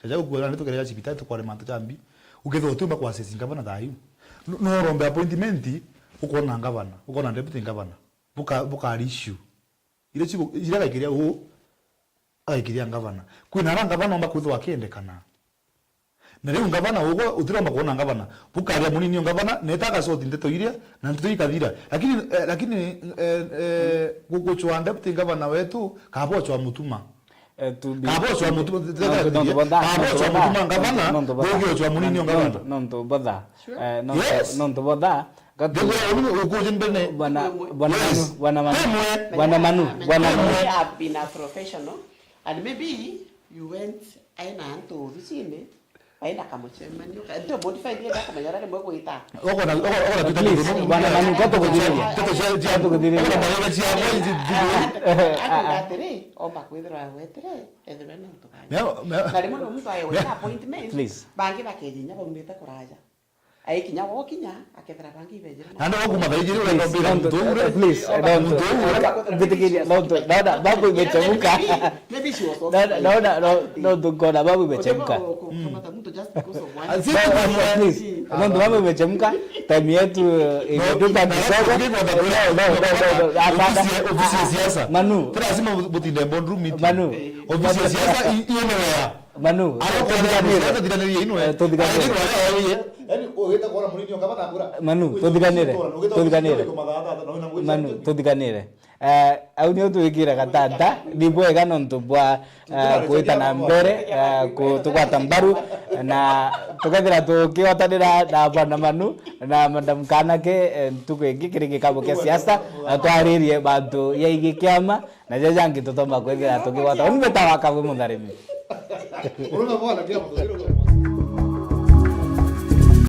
jaja gukua nandi tukereja cibitari tukware mantu ja mbi, ukethirwa utiumba ku assess ngavana thayu. No, no urombe appointment, ukona ngavana, ukona deputy ngavana, buka, buka issue. Iria cigo-, iria agaikiria u, agaikiria ngavana. Kwina ara ngavana omba kwithirwa akiendekana. Na riu ngavana ugwe utiromba kwona ngavana. Bukaria munini o ngavana, neta agasoti ndeto iria, na ndeto ikathira. Lakini, eh, lakini, eh, eh, gu-, gucwa deputy ngavana wetu, kaba ocwa Mutuma. Eh, to be, kaba ocwa to be, Mutuma, nontu, nontu botha, kaba nontu ocwa botha, Mutuma ngavana, nontu, nontu botha, bugi ocwa munini o ngavana. Nontu, nontu botha. Sure. Eh, nontu, yes, nontu botha, Ndegwa unu ukuji mbene. Bwana, bwana, yes, Manu, bwana Manu, temwe, bwana Manu, bwana Manu. I've been a professional, and maybe you went aina antu obisini, aina kamucemanio, ka-, ndio modify ndio ndakamenya uria rimwe gwita. Oko na, oko, oko na tuta. Please, bwana Manu, ko tuguthiriria. Tuta cia, cia, ko tuguthiriria. Oko na mayega cia, cia, cia. Atuga atiri, omba kwithirwa wetire, ethirwe ni untu kanya. Meo, meo. Na rimwe no muntu aye wina appointment, please, bangi bakejinya baumite kuraja. Aikinya wokinya, akethira bangi ibejire. Na ndio kuma thaijiri ule ndombira mtu ule. Please, don't. Mbitikiria, don't. Naona mambo imechemuka. Maybe she was also Naona, naona, no, no, tuko na mambo imechemuka. Ukamata mtu just because of one. Azidi kwa Please, no, mambo imechemuka. Time yetu eh, imetupa kisogo. No, no, no, no, no. Hapana. Ofisi ya siasa. Manu. Tena lazima butinde boardroom meeting. Manu. Ofisi ya siasa i- ione wea. Manu, tuthiganire. Tuthiganire inwe. Eh, tuthiganire. Yaani ugite kwona munini ongaba na ngura. Manu, tuthiganire. Tuthiganire. Manu, tuthiganire. Eh, au nio twikire gatata, ni bwega nontu bwa eh, kwita na mbere eh, kutugwata mbaru na tukethira tukiotanira na bwana Manu na madam Kanake eh, ntuku ingi kiri gikabo kia siasa na twaririe bantu yaigi kiama na jaja jangi tutomba kwithira tukigwata. Uni beta wakabwe mutharimi. Urona bwana kia mutuziro.